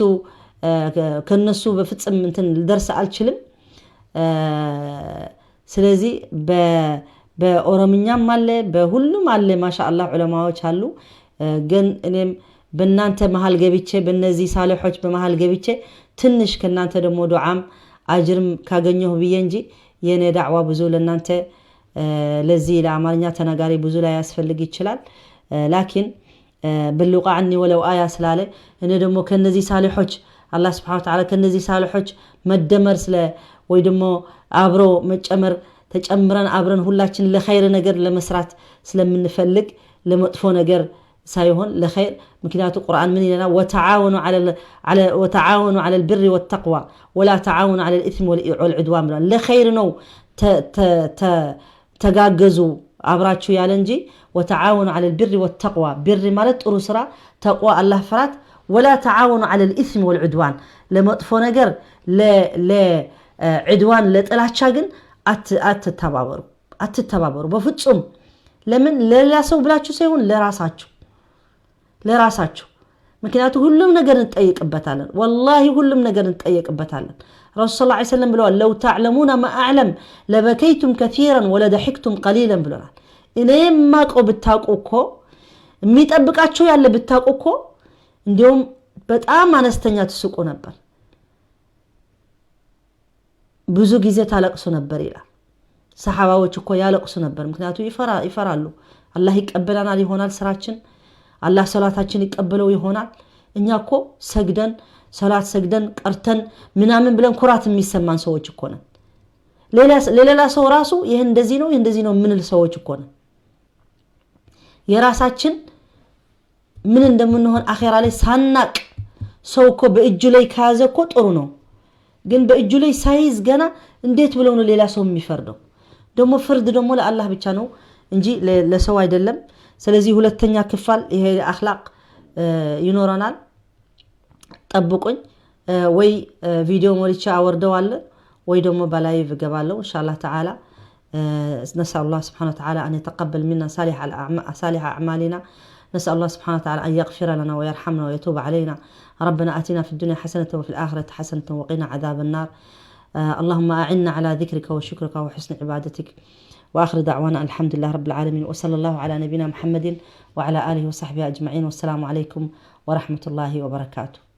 ከነሱ በፍጹም እንትን ልደርስ አልችልም። ስለዚህ በኦሮምኛም አለ፣ በሁሉም አለ፣ ማሻአላ ዑለማዎች አሉ። ግን እኔም በእናንተ መሀል ገብቼ፣ በእነዚህ ሳሊሖች በመሀል ገብቼ ትንሽ ከእናንተ ደግሞ ዱዓም አጅርም ካገኘሁ ብዬ እንጂ የእኔ ዳዕዋ ብዙ ለእናንተ ለዚህ ለአማርኛ ተናጋሪ ብዙ ላይ ያስፈልግ ይችላል። لكن بلغوا عني ولو آية ስላለ እኔ ደግሞ ከነዚህ ሳሊሖች አላህ ስብሐነ ወተዓላ ከነዚህ ሳሊሖች መደመር ስለ ወይ ደግሞ አብሮ መጨመር፣ ተጨምረን አብረን ሁላችን ለኸይር ነገር ለመስራት ስለምንፈልግ፣ ለመጥፎ ነገር ሳይሆን ለኸይር። ምክንያቱ ቁርአን ምን ይለናል? وتعاونوا على البر والتقوى ولا تعاونوا على الإثم والعدوان ብሏል። ለኸይር ነው ተጋገዙ። አብራችሁ ያለ እንጂ وتعاونوا على البر والتقوى፣ بر ማለት ጥሩ ስራ፣ تقوى አላህ ፍራት፣ ولا تعاونوا على الإثم والعدوان፣ ለመጥፎ ነገር ለ عدوان ለጥላቻ ግን አትተባበሩ፣ አትተባበሩ በፍጹም። ለምን? ለሌላ ሰው ብላችሁ ሳይሆን ለራሳችሁ፣ ለራሳችሁ። ምክንያቱ ሁሉም ነገር እንጠየቅበታለን። والله ሁሉም ነገር እንጠየቅበታለን። ረሱል صلى الله عليه وسلم ብለዋል፣ لو تعلمون ما أعلم لبكيتم كثيرا ولضحكتم قليلا ብለናል። እኔ የማውቀው ብታውቁ እኮ፣ የሚጠብቃችሁ ያለ ብታውቁ እኮ እንዲሁም በጣም አነስተኛ ትስቁ ነበር፣ ብዙ ጊዜ ታለቅሱ ነበር ይላል። ሰሓባዎች እኮ ያለቅሱ ነበር። ምክንያቱ ይፈራሉ። አላህ ይቀበለናል ይሆናል ስራችን፣ አላህ ሰላታችን ይቀበለው ይሆናል። እኛ እኮ ሰግደን፣ ሰላት ሰግደን ቀርተን ምናምን ብለን ኩራት የሚሰማን ሰዎች እኮ ነን። ለሌላ ሰው ራሱ ይህ እንደዚህ ነው፣ ይህ እንደዚህ ነው የምንል ሰዎች እኮ ነን። የራሳችን ምን እንደምንሆን አኼራ ላይ ሳናቅ። ሰው እኮ በእጁ ላይ ከያዘ እኮ ጥሩ ነው። ግን በእጁ ላይ ሳይዝ ገና እንዴት ብለው ነው ሌላ ሰው የሚፈርደው? ደግሞ ፍርድ ደግሞ ለአላህ ብቻ ነው እንጂ ለሰው አይደለም። ስለዚህ ሁለተኛ ክፍል ይሄ أخلاق ይኖረናል። ጠብቁኝ። ወይ ቪዲዮ ሞልቼ አወርደዋለሁ ወይ ደግሞ በ live እገባለሁ إن شاء الله تعالى። نسأل الله سبحانه وتعالى أن يتقبل منا صالح أعمالنا. نسأل الله سبحانه وتعالى أن يغفر لنا ويرحمنا ويتوب علينا. ربنا آتنا في الدنيا حسنة وفي الآخرة حسنة وقنا عذاب النار. اللهم أعنا على ذكرك وشكرك وحسن عبادتك. وآخر دعوانا الحمد لله رب العالمين، وصلى الله على نبينا محمد وعلى آله وصحبه أجمعين، والسلام عليكم ورحمة الله وبركاته.